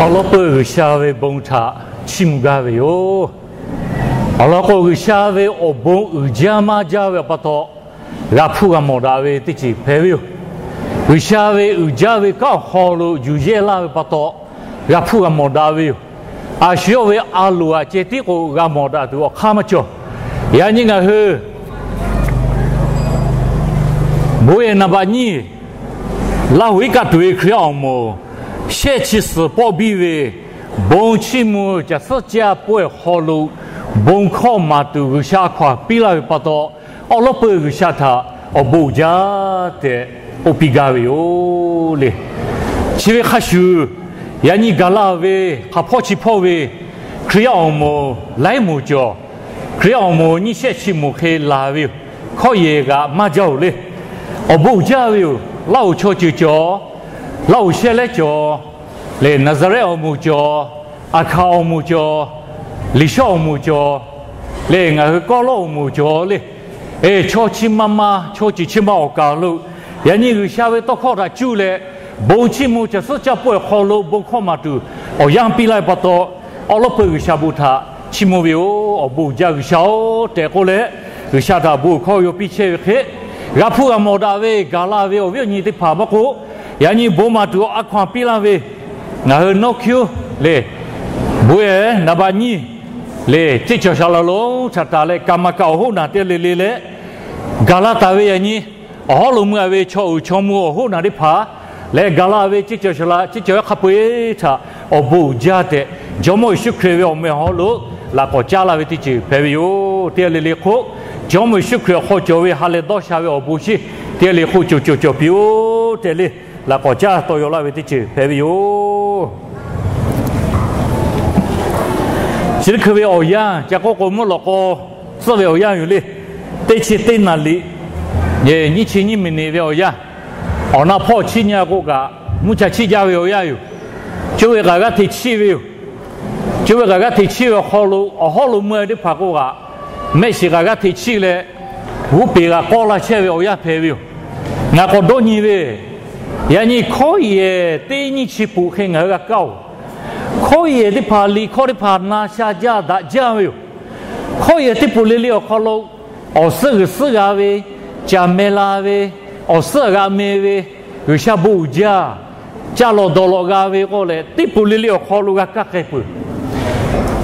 Awˬ lawn peuˬ G'uiˬsha ve bon htaꞈ chiˇ mvuh gaˇ ve yoˬ. Awˬ lawn k'o, G'uiˬsha ve awˬ bon uiˍ jaˇ maˇ jaˇ ve awˬ pa taw, g'a hpuˇ g'a mawˬ daꞈ ve teˇ ceuˬ hpehꞈ ve yoˬ. G'uiˬsha ve uiˍ jaˇ ve kanˉ awˬ hk'aw lo yuˬ yehˇ laˇ ve pa taw, g'a hpuˇ g'a mawˬ daꞈ ve yoˬ. A shu yawˇ ve a loˍ aꞈ ceh tiˉ k'o, g'a mawˬ daꞈ tuˬ awˬ hk'aˇ maˇ cawˬ. Yaꞈ nyi ngaˬ hui bon yehˬ naˍ baꞈ nyiˇ, Laˇ huˍ iˉ kaˆ tuˬ ve Hkriꞈ yaˇ awˬ moˍ, shehˆ chi suhˍ pawˆ biˇ ve, bon chiˇ mvuh caˬ suhˉ caˇ pawehˇ awˬ hk'aw lo, bon hkawˇ maˍ tuˬ G'uiˬsha a hkaw-anˬ piˇ laˇ ve pa taw, awˬ lawn peuˬ G'uiˬsha htaꞈ awˬ bon uiˍ jaˇ tehꞈ k'oˆ piˇ gaˇ ve yoˬ le. Chi ve hk'a shuˍ, yaꞈ nyi gaˬ la ve hk'aˬ hpawˇ chi hpawˇ ve Hkriꞈ yaˇ awˬ moˍ laiˉ moˍ cawˬ. Hkriꞈ yaˇ awˬ moˍ nyiˇ shehˆ chi moˍ hk'e laˬ ve yoˬ. Hkawˇ yehˬ kaꞈ maˇ jaˇ-oˬ le. Awˬ bon uiˍ jaˇ ve yoˬ. Laˇ huˍ chaw ceuˬ cawˬ, Laˇ huˍ shehˇ lehˉ cawˬ, lehˬ Naˍzaˍrehˆ awˬ moˍ cawˬ, Aˍhkaˍ awˬ moˍ cawˬ, Liꞈ shawˉ awˬ moˍ cawˬ, lehˬ ngaˬ hui Kawˇlawˇ awˬ moˍ cawˬ le. Eˬ, chaw chi ma ma, chaw ceuˬ chi ma awˬ kaˍ lo, yaꞈ nyi G'uiˬsha ve tawˇ hkawˇ htaꞈ cuˇ leh, bon chiˇ mvuh caˬ suhˉ caˇ pawehˇ awˬ hk'aw lo bon hkawˇ maˍ tuˬ awˬ yanˇ piˇ laˇ ve pa taw, awˬ lawn peuˬ G'uiˬsha bon htaꞈ chiˇ mvuh ve yoˬ. Awˬ bon uiˍ jaˇ G'uiˬsha-oˬ tehꞈ k'oˆ leh, G'uiˬsha htaꞈ bon hkawˇ yaw piˇ chehˇ ve hk'e, g'a hpuˇ g'a mawˬ daꞈ ve gaˬ la ve awˬ viˉ awˬ nyi teˇ hpaˍ maˇ k'oˆ, yaꞈ nyi bon maˍ tuˬ a hkaw-anˬ piˇ laˇ ve ngaˬ hui Nawˉ Hkiuˉ lehˬ, bon yehˬ naˍ baꞈ nyiˇ lehˬ, ceˇ cawˬ shaˍ laꞈ lonˉ htaꞈ taˍ leh, kaˍ maˍ kaꞈ awˬ hoˉ naˬ teˇ g'aˇ le le leh, gaˬ la taˍ ve yaꞈ nyi awˬ hawˉ lo mui-a ve chaw uiˍ chaw mvuh awˬ hoˉ naˬ teˇ hpaˍ lehˬ, gaˬ la ve ceˇ cawˬ shaˍ laꞈ ceˇ cawˬ yaˇ hk'a peu-eˬ htaꞈ awˬ bon uiˍ jaˇ tehꞈ, Jawˇmawˇ Yeˍsuˆ Hkriꞈ ve awˬ meh awˬ hawˉ lo laꞈ k'awꞈ caˉ laˇ ve teˇ ceuˬ hpehꞈ ve yoˬ. Teˇ g'aˇ le le k'o, Jawˇmawˇ Yeˍsuˆ Hkriꞈ awˬ hk'aw cawˬ ve ha lehˬ dawˇ sha ve awˬ bon shinˉ teˇ g'aˇ le k'o, cawˬ cawˬ cawˬ piˇ-oˬ tehꞈ le, laꞈ k'awꞈ caˉ tawˇ yaw laˇ ve teˇ ceuˬ hpehꞈ ve yoˬ. Chi teˇ hkui ve awˬ yanˇ ca k'oˆ k'o, mvuhˇ lawꞈ k'aw tcuhˆ ve awˬ yanˇ yoˬ le. Teˇ chi teˇ naˍ liꞈ, nyiˇ chi nyiˇ miˬ niꞈ ve awˬ yanˇ, awˬ na hpawˇ chiˇ nyi k'o kaꞈ, mvuhˇ cha chiˇ jaˇ ve awˬ yanˇ yoˬ. Coˇ ve kaꞈ g'aˇ hteꞈ chiˇ ve yoˬ. Coˇ ve kaꞈ g'aˇ hteꞈ chiˇ ve awˬ hk'aw lo awˬ hawˉ lo mui-a teˇ hpaˍ k'o kaꞈ, mehˆ shiˍ kaꞈ g'aˇ hteꞈ chiˇ leh, g'oˇ peˍ kaꞈ k'awˇ la chehˇ ve awˬ yanˇ hpehꞈ ve yoˬ. Ngaˬ k'awꞈ dawˇ nyi ve, yaꞈ nyi hkawˇ yehˬ teˇ nyiˇ chi peuˬ hk'e ngaˬ hui g'a kaˇ-oˬ. Hkawˇ yehˬ teˇ hpaˍ, liꞈ hkawˇ teˇ hpaˍ na sha jaˇ daꞈ jaˇ ve yoˬ. Hkawˇ yehˬ teˇ peuˬ le le awˬ hk'aw lo, awˬ suhˉ g'uiˬ suhˉ g'a ve, caˬ meh la ve, awˬ suhˉ g'a meh ve, G'uiˬsha bon uiˍ jaˇ, caˇ lawˬ dawˬ lawˬ g'a ve k'oˆ leh, teˇ peuˬ le le awˬ hk'aw lo g'a kaˇ k'ai peuˬ.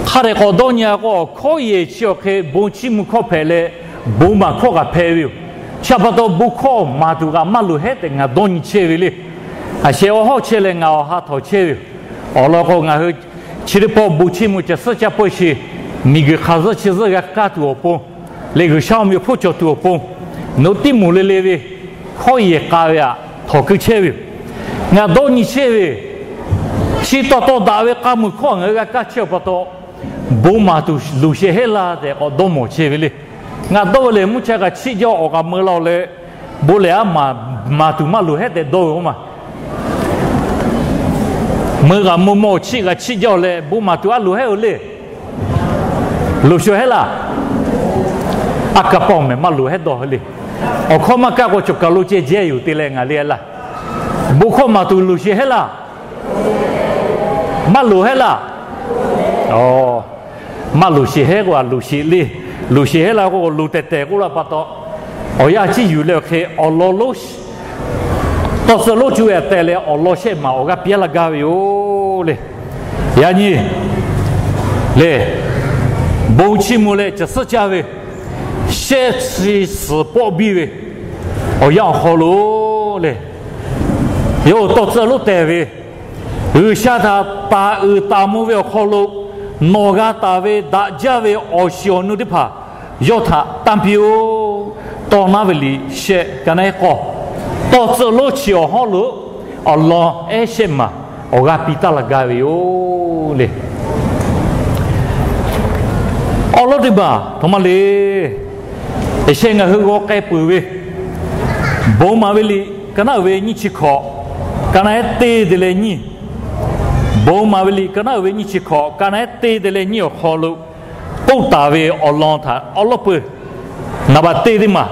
Hk'a dehꞈ k'awꞈ dawˇ nyi k'o, awˬ hkawˇ yehˬ chi awˬ hk'e bon chiˇ mvuh hkawˇ hpehꞈ leh, bon maˍ hkawˇ kaꞈ hpehꞈ ve yoˬ. Chi pa taw bon hkawˇ maˍ tuˬ kaꞈ maˇ loˍ hehˉ tehꞈ ngaˬ dawˇ nyi chehˇ ve le. Aˬ sheh awˬ hawˉ chehˇ leh ngaˬ awˬ ha htawnˍ chehˇ ve yoˬ. Awˬ lawn k'o, ngaˬ hui chi teˇ pawˆ bon chiˇ mvuh caˬ suhˉ caˇ pawehˇ chi, miˬguiˬ hk'aˬ zuhˇ chi zuhˇ g'a kaˇ tuˬ awˬ pon, leh G'uiˬsha awˬ meh hpfuhˇ cawˬ tuˬ awˬ pon, nawˬ hui tiˇ moˍ le le ve hkawˇ yehˬ k'a ve htaꞈ htawnˍ keu chehˇ ve yoˬ. Ngaˬ dawˇ nyi chehˇ ve, chi taw taw daꞈ ve k'a muiˬ hkawˇ ngaˬ hui g'a kaˇ chehˇ pa taw, bon maˍ tuˬ luˬ sheˍ heˆ laˇ tehꞈ k'awꞈ dawˇ mawˬ chehˇ ve le. Ngaˬ dawˇ ve lehˬ, mvuhˇ cha kaꞈ chiˆ jaˇ, awˬ kaꞈ meuˇ laˇ-oˬ leh, bon lehˬ aˉ maˍ tuˬ maˇ loˍ hehˉ tehꞈ dawˇ ve k'oˆ ma. Meuˇ kaꞈ meuˇ mawˇ, chiˆ kaꞈ chiˆ jaˇ leh, bon maˍ tuˬ aˉ loˍ hehˉ-oˬ le. Loˍ sheˍ heˆ laˇ. Aˉ kaˇ pawˆ mehˍ maˇ loˍ hehˉ dawˇ le. Awˬ hkawˇ maˇ kaˇ k'o, cawˬ kaˬ lo ceh jehˇ yoˬ te leh ngaˬ le laˇ. Bon hkawˇ maˍ tuˬ loˍ sheˍ heˆ laˇ. Maˇ loˍ heˆ laˇ. Maˇ loˍ sheˍ heˆ k'o, a loˍ sheˍ le. Loˍ sheˍ heˆ laˇ k'o, loˍ tehˬ tehˬ k'oˆ laˇ pa taw, awˬ yanˇ ciˇ yuˬ leh awˬ hk'e awˬ lawn lonˉ tawˇ tcuhˆ lonˉ cuˇ ve tehꞈ leh, awˬ lawn shehˆ maˬ awˬ g'aˇ piˇ laˇ gaˇ ve yoˬ le. Yaꞈ nyi lehˬ, bon chiˇ mvuh leh caˬ suhˉ caˇ ve, shehˆ chi suhˍ pawˆ biˇ ve awˬ yanˇ awˬ hk'aw lo lehˬ, yawˇ hui tawˇ tcuhˆ lonˉ tehˬ ve, G'uiˬsha htaꞈ taˍ uiˍ taˍ mvuh ve awˬ hk'aw lo, nawˬ g'a taˍ ve daꞈ jaˇ ve awˬ shiˍ awˬ nu teˇ hpaˍ yawˇ htaꞈ tanˇ piˇ-oˆ. Tawˇ naˉ ve liꞈ shehˆ ka naˉ ehˉ k'awˇ, tawˇ tcuhˆ lonˉ chi awˬ hawˉ lo awˬ lawn ehˉ shehˆ maˬ awˬ g'aˇ piˇ taˇ laˇ gaˇ ve yoˬ le. Awˬ lawn teˇ maˬ htaꞈ ma le. Yaꞈ sheh ngaˬ hui g'aw k'ai peuˬ ve, Bon maˍ ve liꞈ ka naˉ uiˍ ve nyiˇ chi hkawꞈ, ka naˉ ehˉ teˇ te leh nyiˇ. Bon maˍ ve liꞈ ka naˉ uiˍ ve nyiˇ chi hkawꞈ, ka naˉ ehˉ teˇ te leh nyiˇ awˬ hk'aw lo k'oˆ taˍ ve awˬ lawn htaꞈ awˬ lawn peuˬ naˍ baꞈ teˇ teˇ maˬ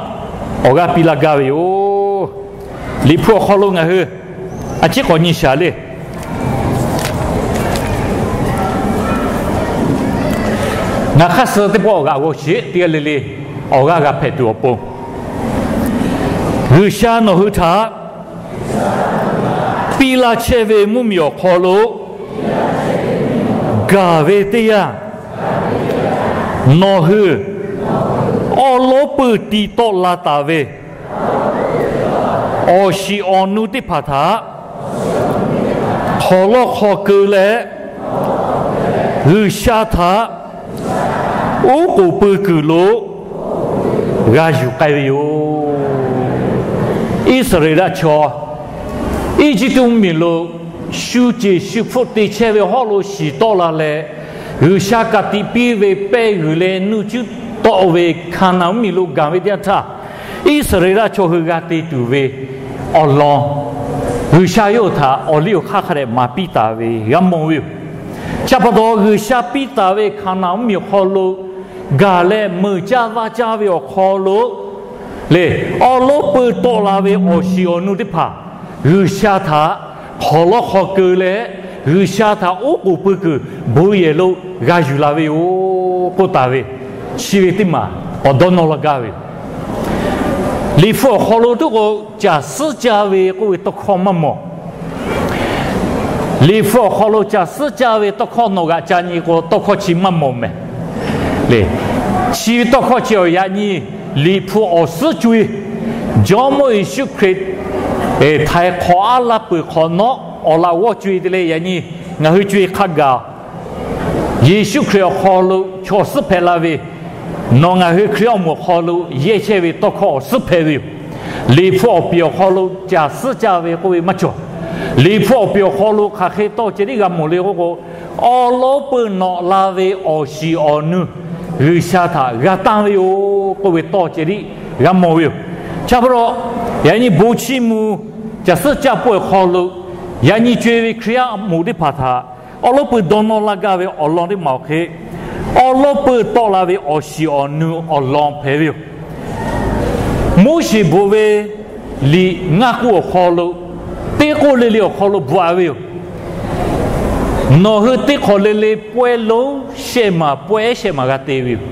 awˬ g'aˇ piˇ laˇ gaˇ ve yoˬ. Liꞈ hpu awˬ hk'aw lo ngaˬ hui a ciˉ k'awꞈ nyi shaˍ le. Ngaˬ hk'aˇ suh teˇ pawˆ g'aꞈ g'aw sheˍ teˇ g'aˇ le le awˬ g'aˇ g'a hpehꞈ tuˬ awˬ pon, G'uiˬsha nawˬ hui htaꞈ piˇ laˇ chehˇ ve mvuhˇmiˬ awˬ hk'aw lo gaˬ ve teˇ yanˇ, nawˬ hui awˉ lawˉ peuˇ ti tawˆ la taˍ ve awˬ shiˍ awˬ nu teˇ hpaˍ htaꞈ hk'awˍ lawˇ hk'aw keu leh, G'uiˬsha htaꞈ oˉ k'oˍ pui kuiˬ lo g'a yuˬ k'ai ve yoˬ. Iˉsaˍreˍlaˆ chaw Eˇjiˇtuꞈ mvuhˇmiˬ lo shu ceˬ shu hpfuhˆ te chehˇ ve hawˉ lo shiˍ tawˆ la leh, G'uiˬsha ka tiꞈ piˇ ve pehˇ g'uiˬ leh nuˇ cuˉ tawˆ ve Hkaˍnanˍ mvuhˇmiˬ lo gaˬ ve teˇ yanˇ htaˇ, Iˉsaˍreˍlaˆ chaw hui g'a te tuˬ ve awˬ lawn, G'uiˬsha yawˇ hui htaꞈ awˬ liˇ awˬ hk'aˇ hk'a dehꞈ maˍ piˇ taˍ ve g'a mawˬ ve yoˬ. Chi pa taw, G'uiˬsha piˇ taˍ ve Hkaˍnanˍ mvuhˇmiˬ awˬ hk'aw lo gaˬ leh meuꞈ caˇ vaˇ caˇ ve awˬ hk'aw lo le, awˉ lawˉ peuˇ tawˆ la ve awˬ shiˍ awˬ nu teˇ hpaˍ G'uiˬsha htaꞈ hk'awˍ lawˇ hk'aw keu leh, G'uiˬsha htaꞈ oˉ k'oˍ pui kuiˬ bon yehˬ lo g'a yuˬ la ve yoˬ k'oˆ taˍ ve, chi ve teˇ maˬ awˬ dawˇ nawˇ laˇ gaˇ ve yoˬ. Liꞈ hpu awˬ hk'aw lo tuˉ k'o, caˬ suhˉ caˇ ve k'oˆ ve tawˇ hkawˇ maˇ mawˬ. Liꞈ hpu awˬ hk'aw lo caˬ suhˉ caˇ ve tawˇ hkawˇ nawˬ g'aꞈ ca nyi k'o, tawˇ hkawˇ chi maˇ mawˬ mehˍ. Le, chi ve tawˇ hkawˇ chi awˬ yaꞈ nyi Liꞈ hpu awˬ suhˉ co-e, Jawˇmawˇ Yeˍsuˆ Hkriꞈ htaiˍ hk'awꞈ aˉ laˇ peuˬ hk'awꞈ nawˉ awˬ laꞈ g'awˇ co-e te leh yaꞈ nyi ngaˬ hui co-e hk'a gaˬ Yeˍsuˆ Hkriꞈ awˬ hk'aw lo chaw suhˉ hpehꞈ la ve, nawˬ ngaˬ hui Hkriꞈ awˬ moˍ awˬ hk'aw lo yehˇ chehˇ ve tawˇ hkawˇ awˬ suhˉ hpehꞈ ve yoˬ. Liꞈ hpu awˬ piˍ awˬ hk'aw lo caˬ suhˉ caˇ ve k'oˆ ve maˇ cawˬ. Liꞈ hpu awˬ piˍ awˬ hk'aw lo hk'aˬ hk'e tawˇ ceh tiˉ g'a mawˬ le k'oˆ k'o, awˉ lawˉ peuˇ nawꞈ la ve awˬ shiˍ awˬ nu G'uiˬsha htaꞈ g'a tanˇ ve yoˬ k'oˆ ve tawˇ ceh tiˉ g'a mawˬ ve yoˬ. Chi pa taw, yaꞈ nyi bon chiˇ mvuh caˬ suhˉ caˇ pawehˇ awˬ hk'aw lo, yaꞈ nyi co-e ve Hkriꞈ yaˇ moˍ teˇ hpaˍ htaꞈ awˉ lawˉ peuˇ dawˇ nawˇ laˇ gaˇ ve awˬ lawn teˇ maˬ awˬ hk'e, awˉ lawˉ peuˇ tawˆ la ve awˬ shiˍ awˬ nu awˬ lawn hpehꞈ ve yoˬ. Moˉseˍ bvuhꞈ ve liꞈ ngaˇ k'oˆ awˬ hk'aw lo, teˇ k'oˆ le le awˬ hk'aw lo bvuhꞈ a ve yoˬ. Nawˬ hui teˇ hk'awꞈ le le pawehˇ lonˉ shehˆ maˬ pawehˇ shehˆ maˬ g'a te ve yoˬ.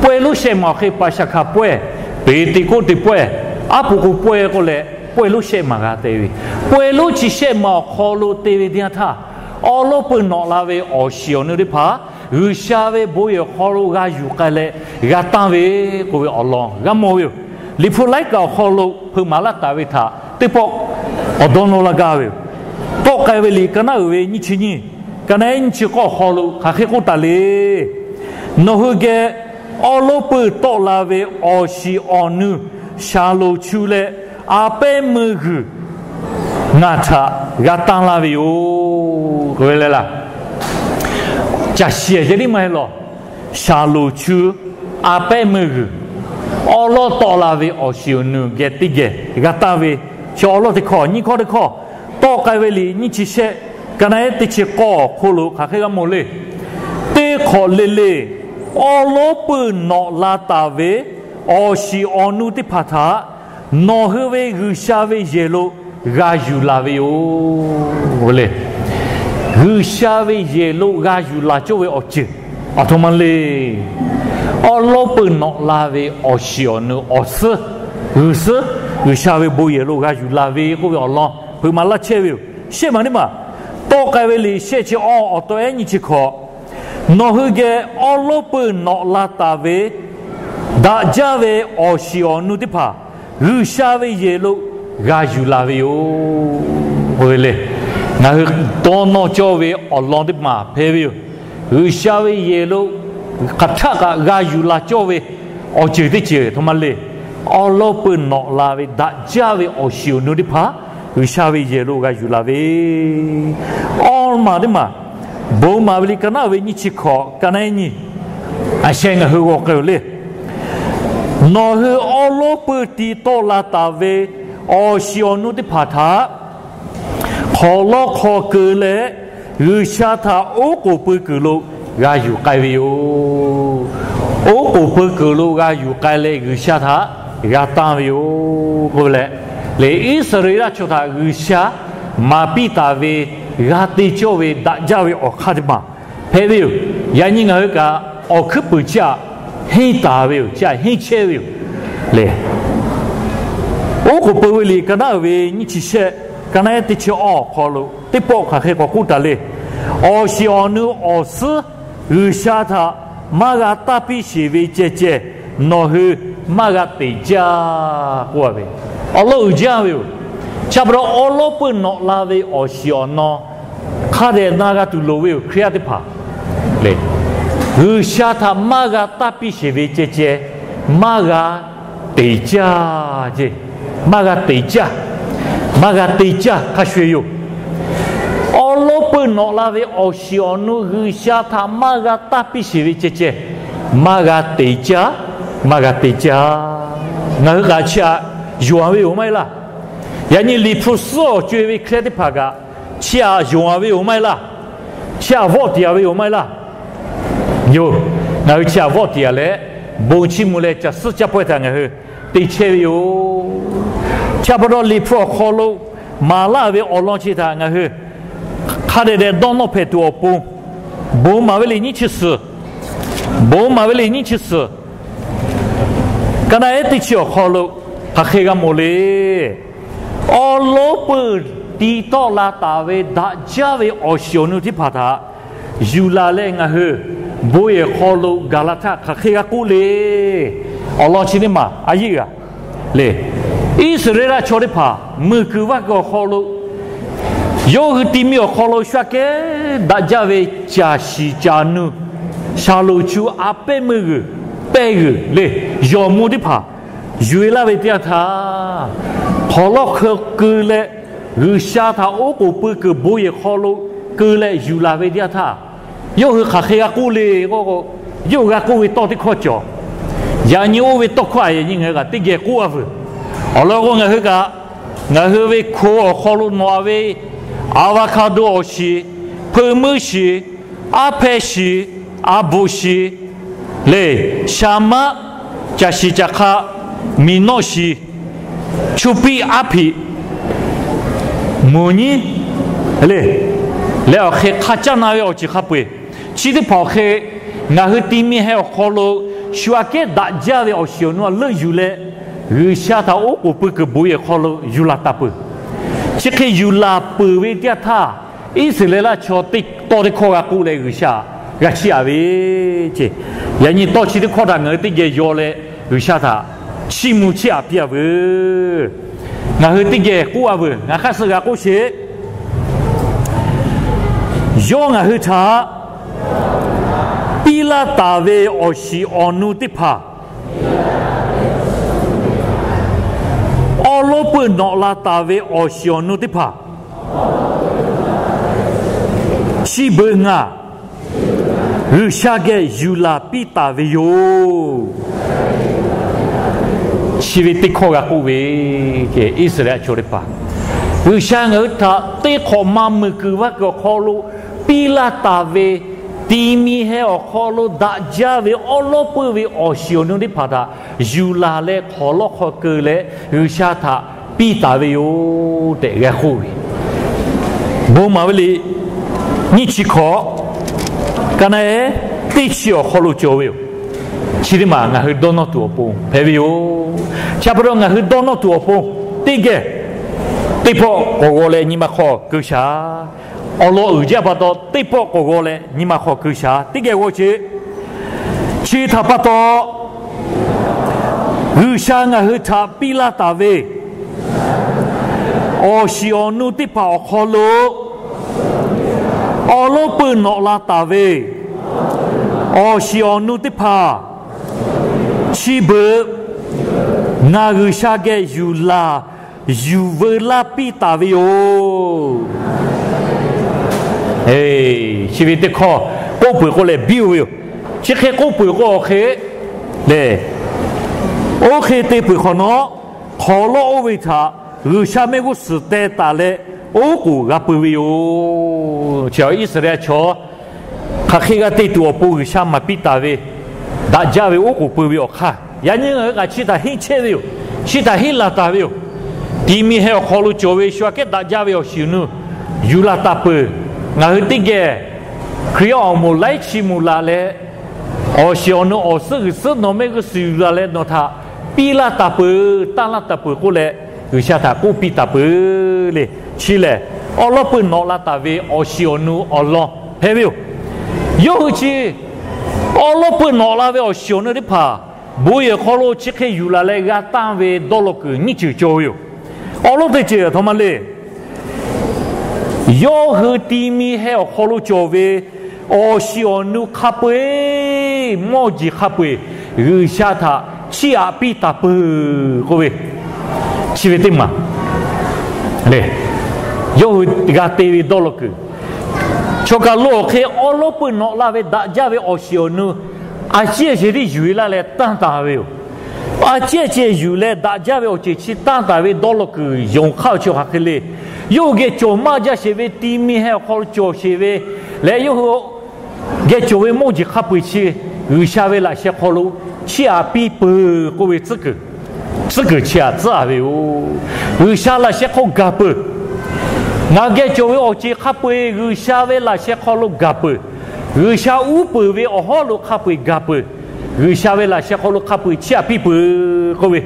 Pawehˇ lonˉ shehˆ maˬ awˬ hk'e paˍ shaˍ hkaˍ pawehˇ, peˍteˍkoˆteˍ pawehˇ, aˉ poꞈ k'o pawehˇ k'oˆ leh, pawehˇ lonˉ shehˆ maˬ g'a te ve. Pawehˇ lonˉ chi shehˆ maˬ awˬ hk'aw lo te ve teˇ yanˇ htaˇ, awˉ lawˉ peuˇ nawꞈ la ve awˬ shiˍ awˬ nu teˇ hpaˍ G'uiˬsha ve bon yehˬ awˬ hk'aw lo g'a yuˬ k'ai leh g'a tanˇ ve k'oˆ ve awˬ lawn g'a mawˬ ve yoˬ. Liꞈ hpu laiˉ kaꞈ awˬ hk'aw lo hpeuꞈ maˍ laˇ taˍ ve htaꞈ teˇ pawˆ awˬ dawˇ nawˇ laˇ gaˇ ve yoˬ. Tawˆ k'ai ve liꞈ ka naˉ uiˍ ve nyiˇ chi nyiˇ, ka naˉ eˉ nyiˇ chi k'awˇ awˬ hk'aw lo hk'aˬ hk'e k'oˆ taˍ le. Nawˬ hui geh awˉ lawˉ peuˇ tawˆ la ve awˬ shiˍ awˬ nu Shaˍlonˍ chu leh a pehˉ meuˇ g'uiˬ ngaˬ htaꞈ g'a tanˇ laˇ ve yoˬ k'oˆ ve le laˇ. Caˬ shiˍ ceh tiˉ maˇ heˆ lawˬ. Shaˍlonˍ chu, a pehˉ meuˇ g'uiˬ, awˉ lawˉ tawˆ la ve awˬ shiˍ awˬ nu geh teˇ geh g'a tanˇ ve, chi awˉ lawˉ teˇ hkawˇ. Nyiˇ hkawˇ teˇ hkawˇ, Tawˆ k'ai ve liꞈ nyiˇ chi shehˆ, ka naˉ eˉ teˇ chi k'awˇ awˬ hk'oˆ lo hk'aˬ hk'e g'a mawˬ le. Teˇ hk'awꞈ le le awˉ lawˉ peuˇ nawꞈ la taˍ ve awˬ shiˍ awˬ nu teˇ hpaˍ htaꞈ nawˬ hui ve G'uiˬsha ve yehˬ lo g'a yuˬ la ve yoˬ le. G'uiˬsha ve yehˬ lo g'a yuˬ la cawˇ ve awˬ ceuˬ aˬ htoꞈ ma le. Awˉ lawˉ peuˇ nawꞈ la ve awˬ shiˍ awˬ nu awˬ suhˉ, G'uiˬ suhˉ, G'uiˬsha ve bon yehˬ lo g'a yuˬ la ve k'oˆ ve awˬ lawn hpeuꞈ maˍ laˇ chehˇ ve yoˬ. Shehˆ maˬ teˇ maˬ, Tawˆ k'ai ve liꞈ shehˆ chi awˇ awˬ taw ehˉ nyiˇ chi hkawꞈ, nawˬ hui geh awˉ lawˉ peuˇ nawꞈ la taˍ ve daꞈ jaˇ ve awˬ shiˍ awˬ nu teˇ hpaˍ G'uiˬsha ve yehˬ lo g'a yuˬ la ve yoˬ k'oˆ ve le. Ngaˬ hui dawˇ nawˇ cawˇ ve awˬ lawn teˇ maˬ hpehꞈ ve yoˬ. G'uiˬsha ve yehˬ lo hk'aˬ htaˆ kaꞈ g'a yuˬ la cawˇ ve awˬ ceuˬ teˇ ceuˬ aˬ htoꞈ ma le. Awˉ lawˉ peuˇ nawꞈ la ve daꞈ jaˇ ve awˬ shiˍ awˬ nu teˇ hpaˍ G'uiˬsha ve yehˬ lo g'a yuˬ la ve. Awˇ maˬ teˇ maˬ, Bon maˍ ve liꞈ ka naˉ uiˍ ve nyiˇ chi hkawꞈ, ka naˉ eˉ nyi, a sheh ngaˬ hui g'aw k'ai-oˬ le. Nawˬ hui awˉ lawˉ peuˇ ti tawˆ la taˍ ve awˬ shiˍ awˬ nu teˇ hpaˍ htaꞈ hk'awꞈ lawˉ hk'aw keu leh, G'uiˬsha htaꞈ oˉ k'oˍ pui kuiˬ lo g'a yuˬ k'ai ve yoˬ. Oˉ k'oˍ pui kuiˬ lo g'a yuˬ k'ai leh, G'uiˬsha htaꞈ g'a tanˇ ve yoˬ k'oˆ ve leh, lehˬ Iˉsaˍreˍlaˆ chaw htaꞈ G'uiˬsha maˍ piˇ taˍ ve g'a te cawˇ ve daꞈ jaˇ ve awˬ hk'aˇ teˇ maˬ hpehꞈ ve yoˬ. Yaꞈ nyi ngaˬ hui kaꞈ awˬ hkuiˉ puiˍ chi htaꞈ henˇ taˍ ve yoˬ, chi htaꞈ henˇ chehˇ ve yoˬ le. Oˉ k'oˍ pui ve liꞈ ka naˉ uiˍ ve nyiˇ chi shehˆ, ka naˉ ehˉ teˇ chi awˇ awˬ hk'aw lo teˇ pawˆ hk'aˬ hk'e k'awꞈ k'oˆ taˍ le. Awˬ shiˍ awˬ nu awˬ suhˉ G'uiˬsha htaꞈ maˇ g'a taˇ piˇ sheˍ ve ceh ceh, nawˬ hui maˇ g'a teꞈ jaˇ k'oˆ a ve, awˬ lawn uiˍ jaˇ ve yoˬ. Chi pa taw awˉ lawˉ peuˇ nawꞈ la ve awˬ shiˍ awˬ naw hk'a dehꞈ na g'a tuˬ loˍ ve yoˬ. Hkriꞈ yaˇ teˇ hpaˍ le, G'uiˬsha htaꞈ maˇ g'a taˇ piˇ sheˍ ve ceh ceh, maˇ g'a teꞈ jaˇ ce. Maˇ g'a teꞈ jaˇ, maˇ g'a teꞈ jaˇ hk'a shuˍ yoˬ. Awˉ lawˉ peuˇ nawꞈ la ve awˬ shiˍ awˬ nu G'uiˬsha htaꞈ maˇ g'a taˇ piˇ sheˍ ve ceh ceh, maˇ g'a teꞈ jaˇ, maˇ g'a teꞈ jaˇ. Ngaˬ hui kaꞈ chi htaꞈ yonˍ a ve yoˬ maˇ heˆ laˇ. Yaꞈ nyi Liꞈ hpu suhˉ awˬ co e ve Hkriꞈ yaˇ teˇ hpaˍ kaꞈ chi htaꞈ yonˍ a ve yoˬ maˇ heˆ laˇ. Chi htaꞈ vawˆ tiˍ a ve yoˬ maˇ heˆ laˇ. Yoˬ. Ngaˬ hui chi htaꞈ vawˆ tiˍ a leh, bon chiˇ mvuh leh caˬ suhˉ caˇ pawehˇ htaꞈ ngaˬ hui te chehˇ ve yoˬ. Chi pa taw Liꞈ hpu awˬ hk'aw lo maˍ laˇ ve awˬ lawn chi htaꞈ ngaˬ hui hk'a dehꞈ dehꞈ dawˇ nawˇ hpehꞈ tuˬ awˬ pon, bon maˍ ve liꞈ nyiˇ chi suhˍ, bon maˍ ve liꞈ nyiˇ chi suhˍ, ka naˉ ehˉ teˇ chi awˬ hk'aw lo hk'aˬ hk'e g'a mawˬ le. Awˉ lawˉ peuˇ ti tawˆ la taˍ ve daꞈ jaˇ ve awˬ shiˍ awˬ nu teˇ hpaˍ htaꞈ yuˬ laˬ leh ngaˬ hui bon yehˬ hk'aw lo gaˬ la htaˇ hk'aˬ hk'e g'a k'oˆ le. Awˬ lawn chi teˇ maˬ a yeˇ g'a le. Iˉsaˍreˍlaˆ chaw teˇ hpaˍ mui kuiˬ vaˇ kuiˬ awˬ hk'aw lo yawˇ hui ti mi awˬ hk'aw lo shu aꞈ kehˉ daꞈ jaˇ ve caˬ shiˍ caˬ nu, shaˍlonˍ chu a pehˉ meuˇ g'uiˬ, pehˇ g'uiˬ le, yawˬ mvuh teˇ hpaˍ yuˬ e laˇ ve teˇ yanˇ htaˇ, hk'awˍ lawˇ hk'e keu leh G'uiˬsha htaꞈ oˉ k'oˍ pui kuiˬ bon yehˬ hk'aw lo keu leh yuˬ laˬ ve teˇ yanˇ htaˇ, yawˇ hui hk'aˬ hk'e g'a k'oˆ le k'o, yawˇ hui g'a k'oˆ ve tawˇ teˇ hkawˇ cawˬ. Yaꞈ nyi oˇ ve tawˇ hkawˇ a yaꞈ nyi ngaˬ hui kaꞈ teˇ geh k'oˆ a veuˬ. Awˬ lawn k'o, ngaˬ hui kaꞈ, ngaˬ hui ve hko awˬ hk'aw lo nawꞈ a ve avocado awˬ shiˍ, hpeuꞈ meuˇ shiˍ, aˉ hpehˇ shiˍ, a bvuhꞈ shiˍ le, shaˍ maˆ, caˬ shiˍ caˬ hk'a, miˬ nawˆ shiˍ, chu piˇ aˉ hpiꞈ, muˬ nyiˉ le, leh awˬ hk'e hk'a caˇ na ve awˬ ceuˬ hk'a peu-eˬ, chi teˇ hpaˍ awˬ hk'e ngaˬ hui ti mi heh awˬ hk'aw lo shu aꞈ kehˉ daꞈ jaˇ ve awˬ shiˍ awˬ nu a leuˆ yuˬ leh, G'uiˬsha htaꞈ oˉ k'oˍ pui kuiˬ bon yehˬ hk'aw lo yuˬ laˬ taˍ peuˬ. Chi hk'e yuˬ laˬ peuˬ ve teˇ yanˇ htaˇ, Iˉsaˍreˍlaˆ chaw teˇ tawˇ teˇ hkawˇ g'a k'oˆ leh G'uiˬsha g'a chiˇ aꞈ ve ce. Yaꞈ nyi tawˇ chi teˇ hkawˇ htaꞈ ngaˬ hui teˇ geh yaw leh G'uiˬsha htaꞈ chiˇ mvuh chiˇ aꞈ piˇ a veuˬ. Ngaˬ hui teˇ geh k'oˆ a veuˬ. Ngaˬ hk'aˇ suh g'a k'oˆ sheˍ. Yawˇ ngaˬ hui htaꞈ piˇ laˇ taˍ ve awˬ shiˍ awˬ nu teˇ hpaˍ, awˉ lawˉ peuˇ nawꞈ la taˍ ve awˬ shiˍ awˬ nu teˇ hpaˍ, chi beuꞈ ngaˬ G'uiˬsha geh yuˬ laˬ piˇ taˍ ve yoˬ. Chi ve teˇ hkawˇ g'a k'oˆ ve, Iˉsaˍreˍlaˆ chaw teˇ hpaˍ, G'uiˬsha ngaˬ hui htaꞈ teˇ hk'awꞈ ma mui kuiˬ vaˇ kuiˬ awˬ hk'aw lo piˇ laˇ taˍ ve, ti mi heh awˬ hk'aw lo daꞈ jaˇ ve awˉ lawˉ peuˇ ve awˬ shiˍ awˬ nu teˇ hpaˍ htaꞈ yuˬ laˬ leh hk'awˍ lawˇ hk'aw keu leh G'uiˬsha htaꞈ piˇ taˍ ve yoˬ tehꞈ g'a k'oˆ ve. Bon maˍ ve liꞈ nyiˇ chi hkawꞈ, ka naˉ ehˉ teˇ chi awˬ hk'aw lo cawˬ ve yoˬ. Chi teˇ maˬ ngaˬ hui dawˇ nawˇ tuˬ awˬ pon hpehꞈ ve yoˬ. Chi pa taw ngaˬ hui dawˇ nawˇ tuˬ awˬ pon teˇ geh teˇ pawˆ k'awꞈ g'aw leh nyi ma hk'aw keu shaˍ. Awˬ lawn uiˍ jaˇ pa taw teˇ pawˆ k'awꞈ g'aw leh nyi ma hk'aw keu shaˍ. Teˇ geh g'aw sheˍ. Chi htaꞈ pa taw, G'uiˬsha ngaˬ hui htaꞈ piˇ laˇ taˍ ve awˬ shiˍ awˬ nu teˇ hpaˍ awˬ hk'aw lo awˉ lawˉ peuˇ nawꞈ la taˍ ve awˬ shiˍ awˬ nu teˇ hpaˍ, chi beuꞈ ngaˬ G'uiˬsha geh yuˬ laˬ yuˬ veu laˇ piˇ taˍ ve yoˬ. Chi ve teˇ hkawˇ k'oˆ peuˬ k'o lehˬ biˇ o ve yoˬ. Chi hk'e k'oˆ peuˬ k'o awˬ hk'e lehˬ, oˇ hk'e te peuˬ hk'awꞈ nawˉ, hk'awˍ lawˇ oˇ ve htaꞈ G'uiˬsha mehˆ g'uˇ suhˍ teh taˍ leh oˉ k'oˍ g'a peuˬ ve yoˬ. Chi Iˉsaˍreˍlaˆ chaw hk'aˬ hk'e g'a te tuˬ awˬ pon G'uiˬsha maˍ piˇ taˍ ve daꞈ jaˇ ve oˉ k'oˍ peuˬ ve awˬ hk'aˇ, yaꞈ nyi ngaˬ hui kaꞈ chi htaꞈ henˇ chehˇ ve yoˬ. Chi htaꞈ henˇ laˬ taˍ ve yoˬ. Ti mi heh awˬ hk'aw lo cawˬ ve shu aꞈ kehˉ daꞈ jaˇ ve awˬ shiˍ awˬ nu yuˬ laˬ taˍ peuˬ. Ngaˬ hui teˇ geh Hkriꞈ yaˇ awˬ moˍ laiˉ chi moˍ laˬ leh, Awˬ shiˍ awˬ nu awˬ suhˉ g'uiˬ suhˉ nawˬ mehˆ g'uˇ suhˍ yuˬ la leh nawˬ htaꞈ piˇ laˇ taˍ peuˬ, tanˇ laˇ taˍ peuˬ k'oˆ leh, G'uiˬsha htaꞈ k'oˆ piˇ taˍ peuˬ le. Chi lehˬ, awˉ lawˉ peuˬ nawꞈ la taˍ ve awˬ shiˍ awˬ nu awˬ lawn hpehꞈ ve yoˬ. Yawˇ hui chi awˉ lawˉ peuˬ nawꞈ la ve awˬ shiˍ awˬ nu teˇ hpaˍ bon yehˬ hk'aw lo chi hk'e yuˬ laˬ leh g'a tanˇ ve dawˇ law kuiˬ nyiˇ ceuˬ cawˬ ve yoˬ. Awˉ lawˉ teˇ ceuˬ aˬ htoꞈ ma le. Yawˇ hui ti mi heh awˬ hk'aw lo cawˬ ve awˬ shiˍ awˬ nu hk'a peu-eˬ, mawˇ jeˬ hk'a peu-eˬ G'uiˬsha htaꞈ chiˇ aꞈ piˇ taˍ peuˬ k'oˆ ve, chi ve teˇ maˬ le. Yawˇ hui g'a te ve dawˇ law kuiˬ, chaw kaˬ lo awˬ hk'e awˉ lawˉ peuˬ nawꞈ la ve daꞈ jaˇ ve awˬ shiˍ awˬ nu a ciˉ a ceh tiˉ yuˬ e laˇ leh tanˇ taˍ ve yoˬ. A ciˉ a ceh yuˬ leh daꞈ jaˇ ve awˬ ceuˬ chi tanˇ taˍ ve dawˇ law kuiˬ yonˍ hk'aˇ chi hk'aˬ hk'e le. Yawˇ hui geh cawˬ maˇ jaˇ sheˍ ve ti mi heh awˬ hk'aw lo cawˬ sheˍ ve leh, yawˇ hui geh cawˬ ve mawˇ jeˬ hk'a peu-eˬ chi G'uiˬsha ve laꞈ sheh hk'aw lo chiˇ aꞈ piˇ peuˬ k'oˆ ve tcuhˉ kuiˬ, tcuhˉ kuiˬ chi aꞈ tcuhˉ aꞈ ve yoˬ. G'uiˬsha laꞈ sheh hk'aw gaˬ peuˬ. Ngaˬ geh cawˬ ve awˬ ceuˬ hk'a peu-eˬ G'uiˬsha ve laꞈ sheh hk'aw lo gaˬ peuˬ. G'uiˬsha uˉ peunˍ ve awˬ hawˉ lo hk'a peu-eˬ gaˬ peuˬ. G'uiˬsha ve laꞈ sheh hk'aw lo hk'a peu-eˬ chiˇ aꞈ piˇ peuˬ k'oˆ ve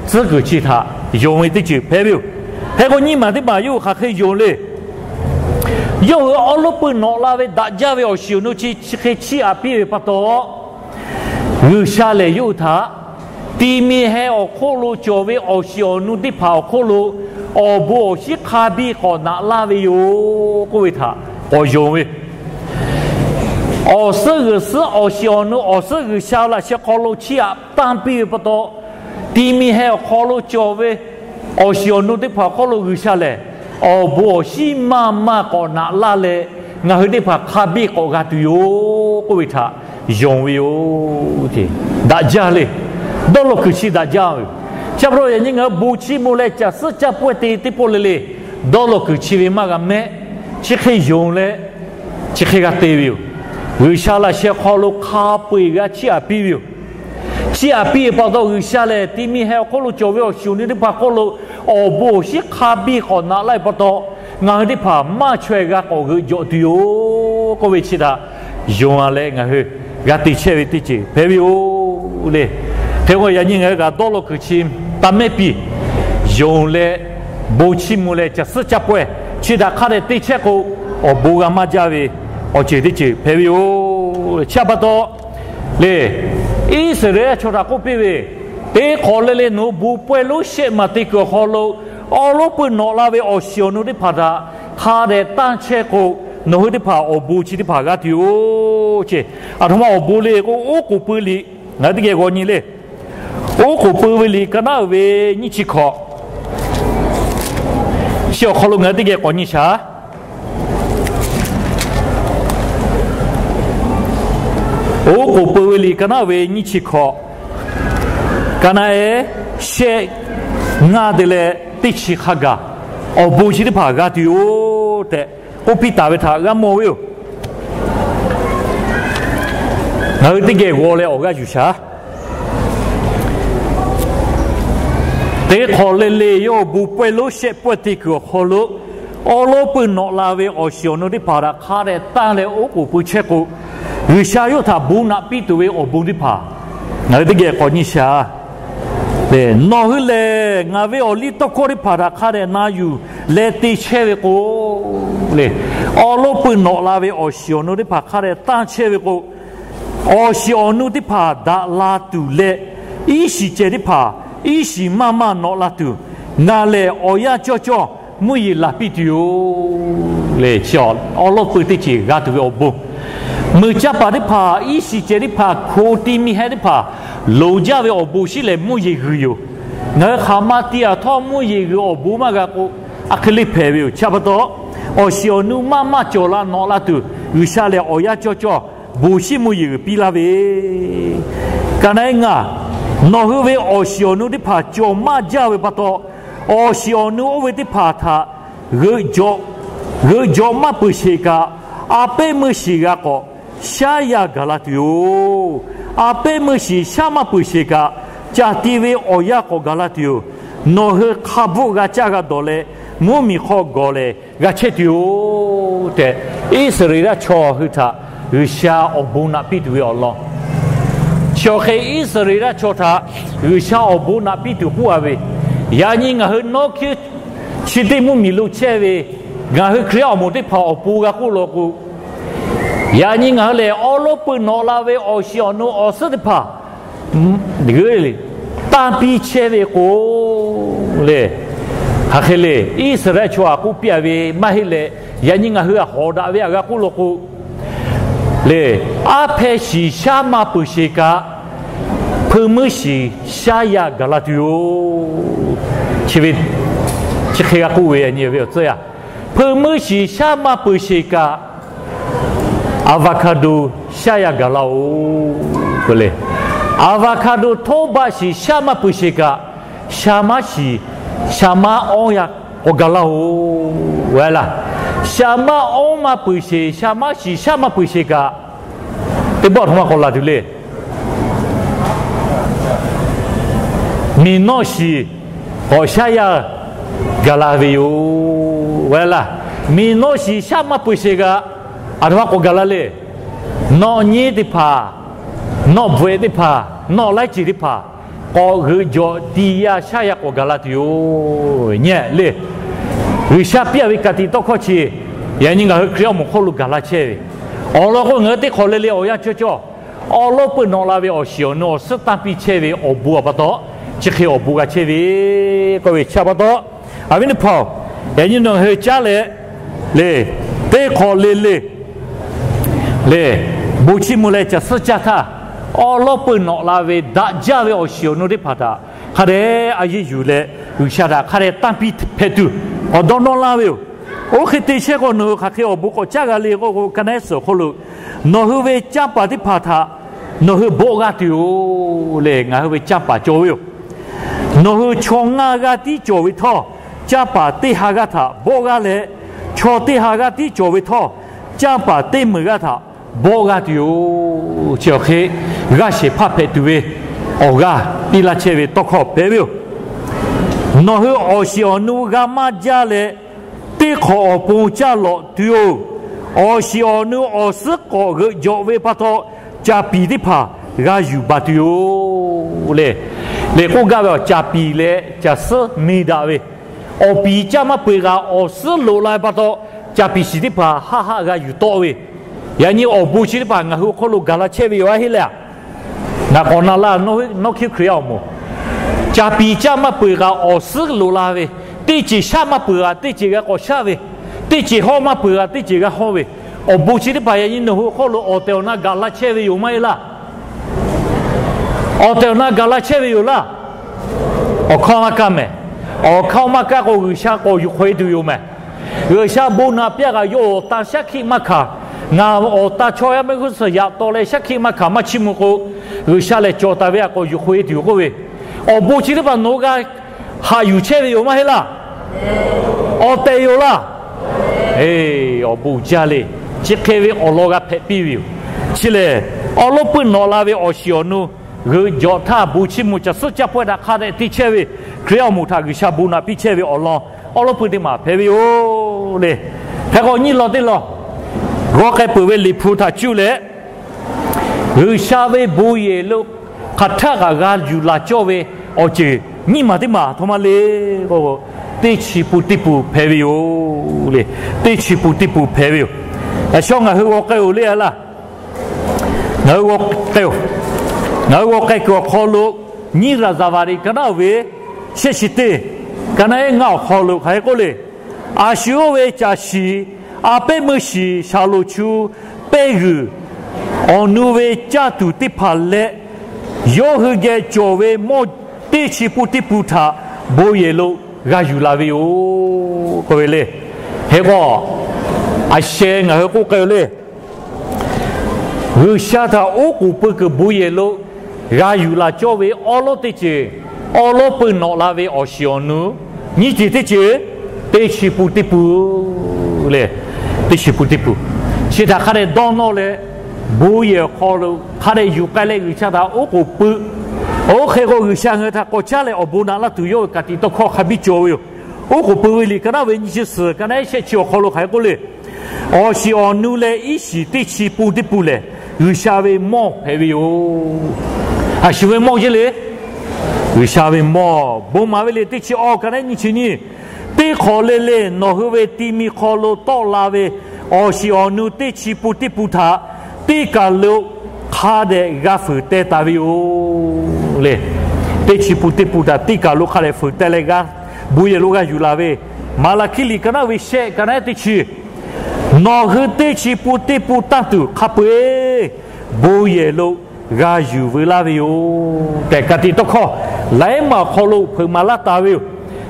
tcuhˉ kuiˬ chi htaꞈ yonˍ ve teˇ ceuˬ hpehꞈ ve yoˬ. Hk'e k'o nyiˇ maˬ teˇ maˬ yawˇ hui hk'aˬ hk'e yonˍ le. Yawˇ hui awˉ lawˉ peuˬ nawꞈ la ve daꞈ jaˇ ve awˬ shiˍ awˬ nu chi chi hk'e chiˇ aꞈ piˇ ve pa taw, G'uiˬsha lehˬ yawˇ hui htaꞈ ti mi heh awˬ hk'oˆ lo cawˬ ve awˬ shiˍ awˬ nu teˇ hpaˍ awˬ hk'oˆ lo awˬ bon awˬ shinˉ hk'a biˇ k'awꞈ naꞈ laˇ ve yoˬ k'oˆ ve htaꞈ k'awꞈ yonˍ ve. Awˬ suhˉ g'uiˬ suhˉ awˬ shiˍ awˬ nu awˬ suhˉ G'uiˬsha laꞈ sheh hk'aw lo chiˇ aꞈ tanˇ piˇ ve pa taw, ti mi heh awˬ hk'aw lo cawˬ ve awˬ shiˍ awˬ nu teˇ hpaˍ awˬ hk'oˆ lo G'uiˬsha lehˬ awˬ bon awˬ shinˉ maˇ maˇ k'awꞈ naꞈ laˇ leh, ngaˬ hui teˇ hpaˍ hk'a biˇ k'awꞈ g'a tuˬ yoˬ k'oˆ ve htaꞈ yonˍ ve yoˬ. Daꞈ jaˇ le. Dawˇ law kuiˬ chi daꞈ jaˇ ve yoˬ. Chi pa taw yaꞈ nyi ngaˬ hui bon chiˇ mvuh leh caˬ suhˉ caˇ pawehˇ te teˇ pawˆ le le, dawˇ law kuiˬ chi ve maˇ g'a mehˆ. Chi hk'e yonˍ leh chi hk'e g'a te ve yoˬ. G'uiˬsha laꞈ sheh hk'aw lo hk'a peu-eˬ g'a chiˇ aꞈ piˇ ve yoˬ. Chiˇ aꞈ piˇ ve pa taw G'uiˬsha lehˬ ti mi heh awˬ hk'oˆ lo cawˬ ve awˬ shiˍ awˬ nu teˇ hpaˍ hk'oˆ lo awˬ bon awˬ shinˉ hk'a biˇ k'awꞈ naꞈ laˇ ve pa taw, ngaˬ hui teˇ hpaˍ maˇ chaweh g'a k'awꞈ g'euꞈ jawꞈ tuˬ yoˬ k'oˆ ve chi htaꞈ yonˍ a leh ngaˬ hui g'a te chehˇ ve teˇ ceuˬ hpehꞈ ve yoˬ le. Hk'e k'o yaꞈ nyi ngaˬ hui kaꞈ dawˇ law kuiˬ chi taˇ mehˆ piˇ yonˍ leh bon chiˇ mvuh leh caˬ suhˉ caˇ pawehˇ chi htaꞈ hk'a dehꞈ te chehˇ k'o, awˬ bon g'a maˇ jaˇ ve awˬ ceuˬ teˇ ceuˬ hpehꞈ ve yoˬ. Chi pa taw le, Iˉsaˍreˍlaˆ chaw htaꞈ k'oˆ piˇ ve, teˇ hk'awꞈ le le nawˬ hui bon pawehˇ lonˉ shehˆ maˬ te kuiˬ awˬ hk'aw lo awˉ lawˉ peuˬ nawꞈ la ve awˬ shiˍ awˬ nu teˇ hpaˍ htaꞈ hk'a dehꞈ tanˇ chehˇ k'o, nawˬ hui teˇ hpaˍ awˬ bon chi teˇ hpaˍ g'a tuˬ yoˬ ce. Aˬ htoꞈ ma awˬ bon le k'o, Oˉ k'oˍ pui liꞈ ngaˬ hui teˇ geh g'aw nyi le. Oˉ k'oˍ pui ve liꞈ ka naˉ uiˍ ve nyiˇ chi hkawꞈ chi awˬ hk'aw lo ngaˬ hui teˇ geh k'awꞈ nyi shaˍ. Oˉ k'oˍ pui ve liꞈ ka naˉ uiˍ ve nyiˇ chi hkawꞈ, ka naˉ ehˉ shehˆ ngaˇ te leh teˇ chi hk'a gaˬ awˬ bon chi teˇ hpaˍ g'a tuˬ yoˬ tehꞈ k'oˆ piˇ taˍ ve htaꞈ g'a mawˬ ve yoˬ. Ngaˬ hui teˇ geh g'aw leh awˬ g'aˇ yuˬ shaˍ. Teˇ hk'awꞈ le le yawˇ awˬ bon pawehˇ lonˉ shehˆ pawehˇ te kuiˬ awˬ hk'aw lo, awˉ lawˉ peuˬ nawꞈ la ve awˬ shiˍ awˬ nu teˇ hpaˍ htaꞈ hk'a dehꞈ tanˇ leh oˉ k'oˍ pui chehˇ k'o, G'uiˬsha yawˇ htaꞈ bon naꞈ piˇ tuˬ ve awˬ bon teˇ hpaˍ ngaˬ hui teˇ geh k'awꞈ nyi shaˍ. Nawˬ hui lehˬ ngaˬ ve awˬ liˇ tawˇ hkawˇ teˇ hpaˍ htaꞈ hk'a dehꞈ na yuˬ leh te chehˇ ve k'o, le, awˉ lawˉ peuˬ nawꞈ la ve awˬ shiˍ awˬ nu teˇ hpaˍ hk'a dehꞈ tanˇ chehˇ ve k'o, awˬ shiˍ awˬ nu teˇ hpaˍ daꞈ la tuˬ leh, iˉ shiˍ cehˬ teˇ hpaˍ iˉ shiˍ maˇ maˇ nawꞈ la tuˬ, ngaˬ lehˬ awˬ yanˇ cawˇ cawˇ mvuhˇ yeˬ laˬ piˇ tuˬ yoˬ le. Chi awˉ lawˉ peuˬ teˇ ceuˬ g'a tuˬ ve awˬ bon, meuꞈ caˇ paˍ teˇ hpaˍ, iˉ shiˍ cehˬ teˇ hpaˍ, hko ti mi heh teˇ hpaˍ loˍ jaˇ ve awˬ bon shiˉ lehˬ mvuhˇ yeˬ g'uiˬ yoˬ. Ngaˬ hui hk'aˬ ma te aˬ htawˇ mvuhˇ yeˬ g'uiˬ awˬ bon maˇ g'a k'o, a hk'e le hpehꞈ ve yoˬ. Chi pa taw, awˬ shiˍ awˬ nu maˇ maˇ cawˬ la nawꞈ la tuˬ, G'uiˬsha lehˬ awˬ yanˇ cawˇ cawˇ bon shiˉ mvuhˇ yeˬ g'uiˬ piˇ laˇ ve, ka naˉ ehˉ ngaˬ, nawˬ hui ve awˬ shiˍ awˬ nu teˇ hpaˍ cawˬ maˇ jaˇ ve pa taw, awˬ shiˍ awˬ nu oˇ ve teˇ hpaˍ htaꞈ g'euꞈ jawꞈ maˇ peuˬ sheˍ kaꞈ, a pehˉ meuˇ shiˍ g'a k'awꞈ shaˉ yaˇ gaˬ la tuˬ yoˬ. A pehˉ meuˇ shiˍ shaˉ maˇ peuˬ sheˍ kaꞈ, caˬ ti ve awˬ yanˇ k'awꞈ gaˬ la tuˬ yoˬ. Nawˬ hui hk'a bvuhˆ g'a caˇ g'a dawˬ leh, mvuhˇ miˬ hk'aw gawˬ lehˬ g'a chehˇ tuˬ yoˬ tehꞈ, Iˉsaˍreˍlaˆ chaw hui htaꞈ G'uiˬsha awˬ bon naꞈ piˇ tuˬ ve awˬ lawn Chi awˬ hk'e Iˉsaˍreˍlaˆ chaw htaꞈ G'uiˬsha awˬ bon naꞈ piˇ tuˬ k'oˆ a ve, yaꞈ nyi ngaˬ hui nawˉ hkiˉ chi teˇ mvuhˇmiˬ lo chehˇ ve ngaˬ hui Hkriꞈ yaˇ awˬ moˍ teˇ hpaˍ awˬ pon g'a k'oˆ law k'o, yaꞈ nyi ngaˬ hui lehˬ awˉ lawˉ peuˬ nawꞈ la ve awˬ shiˍ awˬ nu awˬ suhˉ teˇ hpaˍ tanˇ piˇ chehˇ ve k'o le, hk'aˬ hk'e le, Iˉsaˍreˍlaˆ chaw htaꞈ k'oˆ piˇ a ve maˇ heˆ leh, yaꞈ nyi ngaˬ hui htaꞈ hawˍ daꞈ ve htaꞈ g'a k'oˆ law k'o le, aˉ hpehˇ shiˍ shaˉ maˇ peuˬ sheˍ kaꞈ, hpeuꞈ meuˇ shiˍ shaˉ yaˇ gaˬ la tuˬ yoˬ. Chi ve chi hk'e g'a k'oˆ ve, yaꞈ nyi ve awˬ tcuhˇ yaˇ, hpeuꞈ meuˇ shiˍ shaˉ maˇ peuˬ sheˍ kaꞈ, อะโวคาโด shaˉ yaˇ gaˬ laˇ-oˬ k'o le. อะโวคาโด htoˇ baˆ shiˍ shaˉ maˇ peuˬ sheˍ kaꞈ, shaˍ maˇ shiˍ shaˍ maˇ awˇ yaˇ k'awꞈ gaˬ laˇ-oˬ, a laˇ. Shaˍ maˇ awˇ maˇ peuˬ sheˍ, shaˍ maˇ shiˍ shaˉ maˇ peuˬ sheˍ kaꞈ, teˇ bawˆ htoꞈ ma k'awꞈ laˬ tuˬ le. Miˬ nawˆ shiˍ k'awꞈ shaˉ yaˇ gaˬ la ve yoˬ, a laˇ. Miˬ nawˆ shiˍ shaˉ maˇ peuˬ sheˍ kaꞈ, aˬ htoꞈ ma k'awꞈ gaˬ la le. Nawˆ nyi teˇ hpaˍ, nawˆ bvuhꞈ teˇ hpaˍ, nawˆ laiˉ ceuˬ teˇ hpaˍ k'awꞈ g'euꞈ jawꞈ ti yaˇ shaˉ yaˇ k'awꞈ gaˬ la tuˬ yoˬ, nyi le. G'uiˬsha piˇ a ve ka tiꞈ tawˇ hkawˇ chi, yaꞈ nyi ngaˬ hui Hkriꞈ awˬ moˍ hk'oˆ lo gaˬ la chehˇ ve, awˬ lawn k'o ngaˬ hui teˇ hk'awꞈ le le awˬ yanˇ cawˇ cawˇ awˉ lawˉ peuˬ nawꞈ la ve awˬ shiˍ awˬ nu awˬ suhˉ tanˇ piˇ chehˇ ve awˬ bon a pa taw, chi hk'e awˬ bon g'a chehˇ ve k'oˆ ve chi pa taw, a viˉ teˇ hpaˍ-oˬ, yaꞈ nyi nawˬ hui caˉ leh le, teˇ hk'awꞈ le le le, bon chiˇ mvuh leh caˬ suhˉ caˇ htaˇ, awˉ lawˉ peuˬ nawꞈ la ve daꞈ jaˇ ve awˬ shiˍ awˬ nu teˇ hpaˍ htaꞈ hk'a dehꞈ a yeˇ yuˬ leh, G'uiˬsha htaꞈ hk'a dehꞈ tanˇ piˇ hpehꞈ tuˬ k'awꞈ dawˇ nawˇ laˇ ve yoˬ. Oˇ hk'e te chehˇ k'o, nawˬ hui hk'aˬ hk'e awˬ bon k'awꞈ caˇ g'a le k'oˆ k'o, ka naˉ suhˍ awˬ hk'oˆ lo nawˬ hui ve canˇ paˍ teˇ hpaˍ htaꞈ nawˬ hui bawˆ g'aˇ tuˬ yoˬ le. Ngaˬ hui ve canˇ paˍ cawˬ ve yoˬ. Nawˬ hui chaw ngaˇ g'aˇ tiˉ cawˬ ve htawˇ, canˇ paˍ teˇ ha g'aˇ htaꞈ bawˆ g'aˇ leh, chaw teˇ ha g'aˇ tiˉ cawˬ ve htawˇ, canˇ paˍ teˇ meunˍ g'aˇ htaꞈ bawˆ g'aˇ tuˬ yoˬ. Chi awˬ hk'e g'aˇ shehˍ hpaˇ hpehꞈ tuˬ ve awˬ g'aˇ piˇ laˇ chehˇ ve tawˇ hkawˇ hpehꞈ ve yoˬ. Nawˬ hui awˬ shiˍ awˬ nu g'a maˇ jaˇ leh, teˇ hk'awꞈ awˬ pon caˇ lawꞈ tuˬ yoˬ. Awˬ shiˍ awˬ nu awˬ suhˉ k'awꞈ g'euꞈ jawꞈ ve pa taw, caˍ piˍ teˇ hpaˍ g'a yuˬ baˬ tuˬ yoˬ le. Leh k'oˆ gaˇ ve, caˍ piˍ leh caˬ suhˉ mi daꞈ ve, awˬ piˍ caˇ maˇ peuˬ kaꞈ awˬ suhˉ loꞈ la ve pa taw, caˍ piˍ shiˍ teˇ hpaˍ haˆ haˆ g'a yuˬ tawˆ ve, yaꞈ nyi awˬ bon chi teˇ hpaˍ ngaˬ hui awˬ hk'oˆ lo gaˬ la chehˇ ve yoˬ, a heˆ leh a. Ngaˬ k'awꞈ na laˇ, nawˉ hkiˉ Hkriꞈ yaˇ awˬ moˍ, caˍ piˍ caˇ maˇ peuˬ kaꞈ awˬ suhˉ loꞈ la ve, teˇ ceuˬ shaˉ maˇ peuˬ kaꞈ teˇ ceuˬ g'a k'awꞈ shaˉ ve, teˇ ceuˬ hawˇ maˇ peuˬ kaꞈ teˇ ceuˬ g'a hawˇ ve, awˬ bon chi teˇ hpaˍ yaꞈ nyi nawˬ hui awˬ hk'oˆ lo awˬ tehˬ awˬ na gaˬ la chehˇ ve yoˬ, maˇ heˆ laˇ. Awˬ tehˬ awˬ na gaˬ la chehˇ ve yoˬ laˇ. Awˬ hkawˇ maˇ kaˇ mehˍ. Awˬ hkawˇ maˇ kaˇ k'o, G'uiˬsha k'awꞈ yuˬ hk'aw e tuˬ yoˬ mehˍ. G'uiˬsha bon naꞈ piˇ a kaꞈ, yawˇ awˬ tan shaˉ hkiˆ maˇ hkanˍ. Ngaˬ awˬ tan chaw yaˇ mehˆ g'uˇ suhˍ yaꞈ taw leh shaˉ hkiˆ maˇ hkanˍ maˇ chiˇ mvuh k'o, G'uiˬsha lehˬ cawˬ taˍ ve a k'awꞈ yuˬ hk'aw e tuˬ yoˬ k'oˆ ve, awˬ bon chi teˇ hpaˍ nawˬ hui g'a haꞈ yuˬ chehˇ ve yoˬ, maˇ heˆ laˇ. Awˬ tehˬ yoˬ laˇ. Awˬ bon jaˇ le. Chi hk'e ve awˬ lawn g'a hpehꞈ piˇ ve yoˬ. Chi lehˬ, awˉ lawˉ peuˬ nawꞈ la ve awˬ shiˍ awˬ nu g'euꞈ jawꞈ htaˇ, bon chiˇ mvuh caˬ suhˉ caˇ pawehˇ htaꞈ hk'a dehꞈ te chehˇ ve Hkriꞈ awˬ moˍ htaꞈ G'uiˬsha bon naꞈ piˇ chehˇ ve awˬ lawn awˉ lawˉ peuˬ teˇ maˬ hpehꞈ ve yoˬ le. Hk'e k'o, nyiˇ lawn teˇ lawn g'aw k'ai peuˬ ve Liꞈ hpu htaꞈ cuˇ leh, G'uiˬsha ve bon yehˬ lo hk'aˬ htaˆ kaꞈ g'a yuˬ laˬ cawˇ ve awˬ ceuˬ nyiˇ maˬ teˇ maˬ aˬ htoꞈ ma le k'o, teˇ chi pun teˇ pun hpehꞈ ve yoˬ le. Teˇ chi pun teˇ pun hpehꞈ ve yoˬ. Yaꞈ shawˉ ngaˬ hui g'aw k'ai-oˬ le a laˇ. Ngaˬ hui g'aw k'ai-oˬ. Ngaˬ hui g'aw k'ai kuiˬ awˬ hk'aw lo, nyiˇ Raˍzaˍvaˍriˍ ka naˉ ve shehˆ chi teˇ, ka naˉ ehˉ ngaˇ awˬ hk'aw lo hk'aˬ hk'e k'oˆ le. A shu oˇ ve caˬ shiˍ, a pehˉ meuˇ shiˍ, shaˍlonˍ chu, pehˇ g'uiˬ, awˬ nu ve caˇ tuˬ teˇ hpaˍ leh, yawˇ hui geh cawˬ ve mawˇ teˇ chi pun teˇ pun htaꞈ bon yehˬ lo g'a yuˬ la ve yoˬ k'oˆ ve le. Hk'e k'o, a sheh ngaˬ hui k'oˆ k'ai-o le. G'uiˬsha htaꞈ oˉ k'oˍ pui kuiˬ bon yehˬ lo g'a yuˬ laˬ cawˇ ve awˉ lawˉ teˇ ceuˬ, awˉ lawˉ peuˬ nawꞈ la ve awˬ shiˍ awˬ nu nyiˇ ceuˬ teˇ ceuˬ, teˇ chi pun teˇ pun le. Teˇ chi pun teˇ pun, chi htaꞈ hk'a dehꞈ dawˇ nawˇ leh, bon yehˬ awˬ hk'aw lo hk'a dehꞈ yuˬ k'ai leh G'uiˬsha htaꞈ oˉ k'oˍ pui. Oˇ hk'e k'o, G'uiˬsha ngaˬ hui htaꞈ k'awꞈ caˉ leh awˬ bon naꞈ laˇ tuˬ yawˇ ve ka tiꞈ tawˇ hkawˇ hk'a biˇ cawˬ ve yoˬ. Oˉ k'oˍ pui ve liꞈ ka naˉ ve nyiˇ chi suhˍ ka naˉ ehˉ shehˆ chi awˬ hk'aw lo hk'aˬ hk'e k'oˆ le. Awˬ shiˍ awˬ nu leh iˉ shiˍ teˇ chi pun teˇ pun lehˬ, G'uiˬsha ve mawˇ hpehꞈ ve yoˬ. A shu ve mawˇ jeˇ le. G'uiˬsha ve mawˇ bon maˍ ve le. Teˇ chi awˬ ka naˉ nyi chi nyi, teˇ hk'awꞈ le le nawˬ hui ve ti mi hk'aw lo tawˆ la ve awˬ shiˍ awˬ nu teˇ chi pun teˇ pun htaꞈ teˇ kaˬ lo hk'a dehꞈ g'a fuiˍ teh taˍ ve yoˬ le. Teˇ chi pun teˇ pun htaꞈ teˇ kaˬ lo hk'a dehꞈ fuiˍ teh leh g'a, bon yehˬ lo g'a yuˬ laˬ ve. Maˍlaˍhkiˆ liꞈ ka naˉ ve shehˆ ka naˉ teˇ chi, nawˬ hui teˇ chi pun teˇ pun tanˇ tuˬ hk'a peu-eˬ bon yehˬ lo g'a yuˬ veu laˇ ve yoˬ tehꞈ, ka tiꞈ tawˇ hkawˇ laiˉ maˬ awˬ hk'aw lo hpeuꞈ maˍ laˇ taˍ ve yoˬ.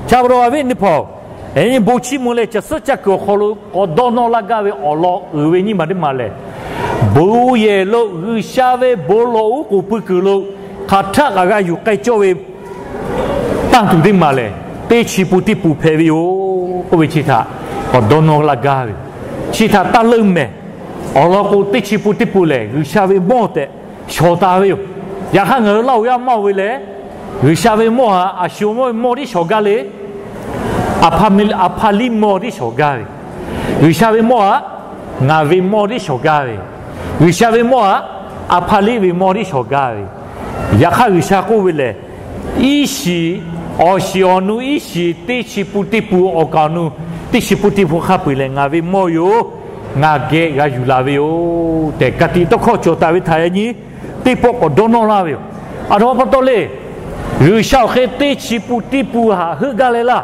Cha pa taw a viˉ nyi hpawˇ, yaꞈ nyi bon chiˇ mvuh leh caˬ suhˉ caˇ kuiˬ awˬ hk'aw lo k'awꞈ dawˇ nawˇ laˇ gaˇ ve awˬ lawn uiˍ ve nyiˇ maˬ teˇ maˬ lehˬ, bon yehˬ lo G'uiˬsha ve bon lawˬ oˉ k'oˍ pui kuiˬ lo hk'aˬ htaˆ kaꞈ g'a yuˬ k'ai cawˇ ve tanˇ tuˬ teˇ maˬ lehˬ, teˇ chi pun teˇ pun hpehꞈ ve yoˬ k'oˆ ve chi htaꞈ k'awꞈ dawˇ nawˇ laˇ gaˇ ve. Chi htaꞈ taˇ leuˆ mehˍ. Awˬ lawn k'o, teˇ chi pun teˇ pun lehˬ G'uiˬsha ve mawˇ tehꞈ shawˍ taˍ ve yoˬ. Yaꞈ hk'aˇ ngaˬ hui Laˇ huˍ yaˇ maˇ oˬ ve lehˬ, G'uiˬsha ve mawˇ htaꞈ a shu ve mawˇ tiˉ shawˍ gaˇ le. A hpa liˇ mawˇ tiˉ shawˍ gaˇ ve. G'uiˬsha ve mawˇ htaꞈ ngaˬ ve mawˇ tiˉ shawˍ gaˇ ve. G'uiˬsha ve mawˇ htaꞈ a hpa liˇ ve mawˇ tiˉ shawˍ gaˇ ve. Yaꞈ hk'aˇ G'uiˬsha k'oˆ ve lehˬ, iˉ shiˍ, awˬ shiˍ awˬ nu iˉ shiˍ teˇ chi pun teˇ pun awˬ kaˍ awˬ nu, teˇ chi pun teˇ pun hk'a peu-eˬ lehˬ ngaˬ ve mawˇ yoˬ. Ngaˬ geh g'a yuˬ laˬ ve yoˬ tehꞈ, ka tiꞈ tawˇ hkawˇ cawˬ taˍ ve htaꞈ yaꞈ nyi teˇ pawˆ k'awꞈ dawˇ nawˇ laˇ ve yoˬ. Aˬ htoꞈ ma pa taw le. G'uiˬsha awˬ hk'e teˇ chi pun teˇ pun htaꞈ heuˆ gaˇ leh laˇ.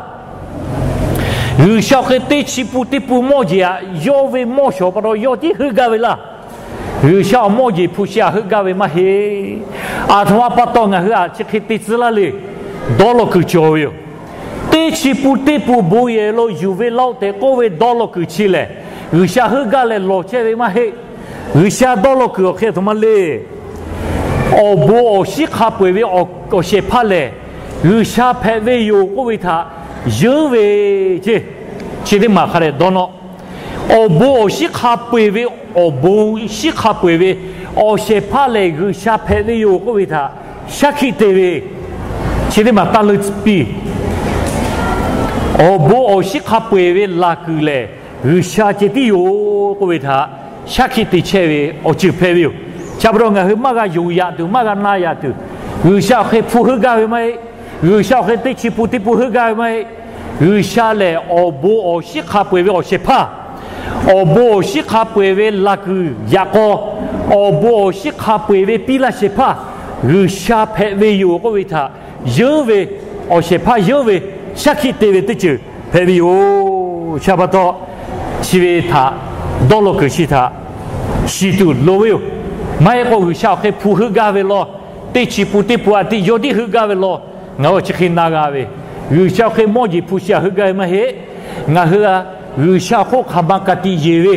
G'uiˬsha awˬ hk'e teˇ chi pun teˇ pun mawˇ jeˬ htaꞈ yawˇ ve mawˇ shawˍ pa taw yawˇ tiˉ heuˆ gaˇ ve laˇ. G'uiˬsha awˬ mawˇ jeˬ hpu shi htaꞈ heuˆ gaˇ ve maˇ heˆ. Aˬ htoꞈ ma pa taw ngaˬ hui htaꞈ chi hk'e te tcuh laˇ le. Dawˇ law kuiˬ cawˬ ve yoˬ. Teˇ chi pun teˇ pun bon yehˬ lo yuˬ ve laˇ-oˆ tehꞈ k'oˆ ve dawˇ law kuiˬ chi lehˬ, G'uiˬsha heuˆ gaˇ leh lawˬ chehˇ ve maˇ heˆ. G'uiˬsha dawˇ law kuiˬ awˬ hk'e aˬ htoꞈ ma le. Awˬ bon awˬ shinˉ hk'a peu-eˬ ve awˬ shehˍ hpaˇ lehˬ, G'uiˬsha hpehꞈ ve yoˬ k'oˆ ve htaꞈ yeunˉ ve ceˇ. Chi teˇ maˬ hk'a dehꞈ dawˇ nawˇ. Awˬ bon awˬ shinˉ hk'a peu-eˬ ve, awˬ bon shinˉ hk'a peu-eˬ ve awˬ shehˍ hpaˇ lehˬ G'uiˬsha hpehꞈ ve yoˬ k'oˆ ve htaꞈ shaˉ hkiˆ te ve, chi teˇ maˬ taˇ leuˆ piˇ. Awˬ bon awˬ shinˉ hk'a peu-eˬ ve laˬ kuiˬ lehˬ, G'uiˬsha ceh tiˉ yoˬ k'oˆ ve htaꞈ shaˉ hkiˆ te chehˇ ve awˬ ceuˬ hpehꞈ ve yoˬ. Chi pa taw ngaˬ hui maˇ g'a yonˍ yaꞈ tuˬ, maˇ g'a na yaꞈ tuˬ, G'uiˬsha awˬ hk'e hpu heuˆ gaˇ ve maˇ heˆ. G'uiˬsha awˬ hk'e teˇ chi pun teˇ pun heuˆ gaˇ ve maˇ heˆ. G'uiˬsha lehˬ awˬ bon awˬ shinˉ hk'a peu-eˬ ve awˬ shehˍ hpaˇ, awˬ bon awˬ shinˉ hk'a peu-eˬ ve laˬ kuiˬ yaꞈ k'aw, awˬ bon awˬ shinˉ hk'a peu-eˬ ve piˇ laˇ shehˍ hpaˇ G'uiˬsha hpehꞈ ve yoˬ k'oˆ ve htaꞈ yeunˉ ve, awˬ shehˍ hpaˇ yeunˉ ve shaˉ hkiˆ te ve teˇ ceuˬ hpehꞈ ve yoˬ. Chi pa taw, chi ve htaꞈ dawˇ law kuiˬ chi htaꞈ shiˍ tuˬ loˍ ve yoˬ. Maˇ heˆ k'o G'uiˬsha awˬ hk'e hpu heuˆ gaˇ ve law, teˇ chi pun teˇ pun a tiꞈ yawˇ tiˉ heuˆ gaˇ ve law, ngaˬ hui chi hk'e na g'a ve, G'uiˬsha awˬ hk'e mawˇ jeˬ hpu shi htaꞈ heuˆ gaˇ ve maˇ heˆ. Ngaˬ hui G'uiˬsha awˬ hk'oˆ hk'aˬ ma ka tiꞈ yeˬ ve,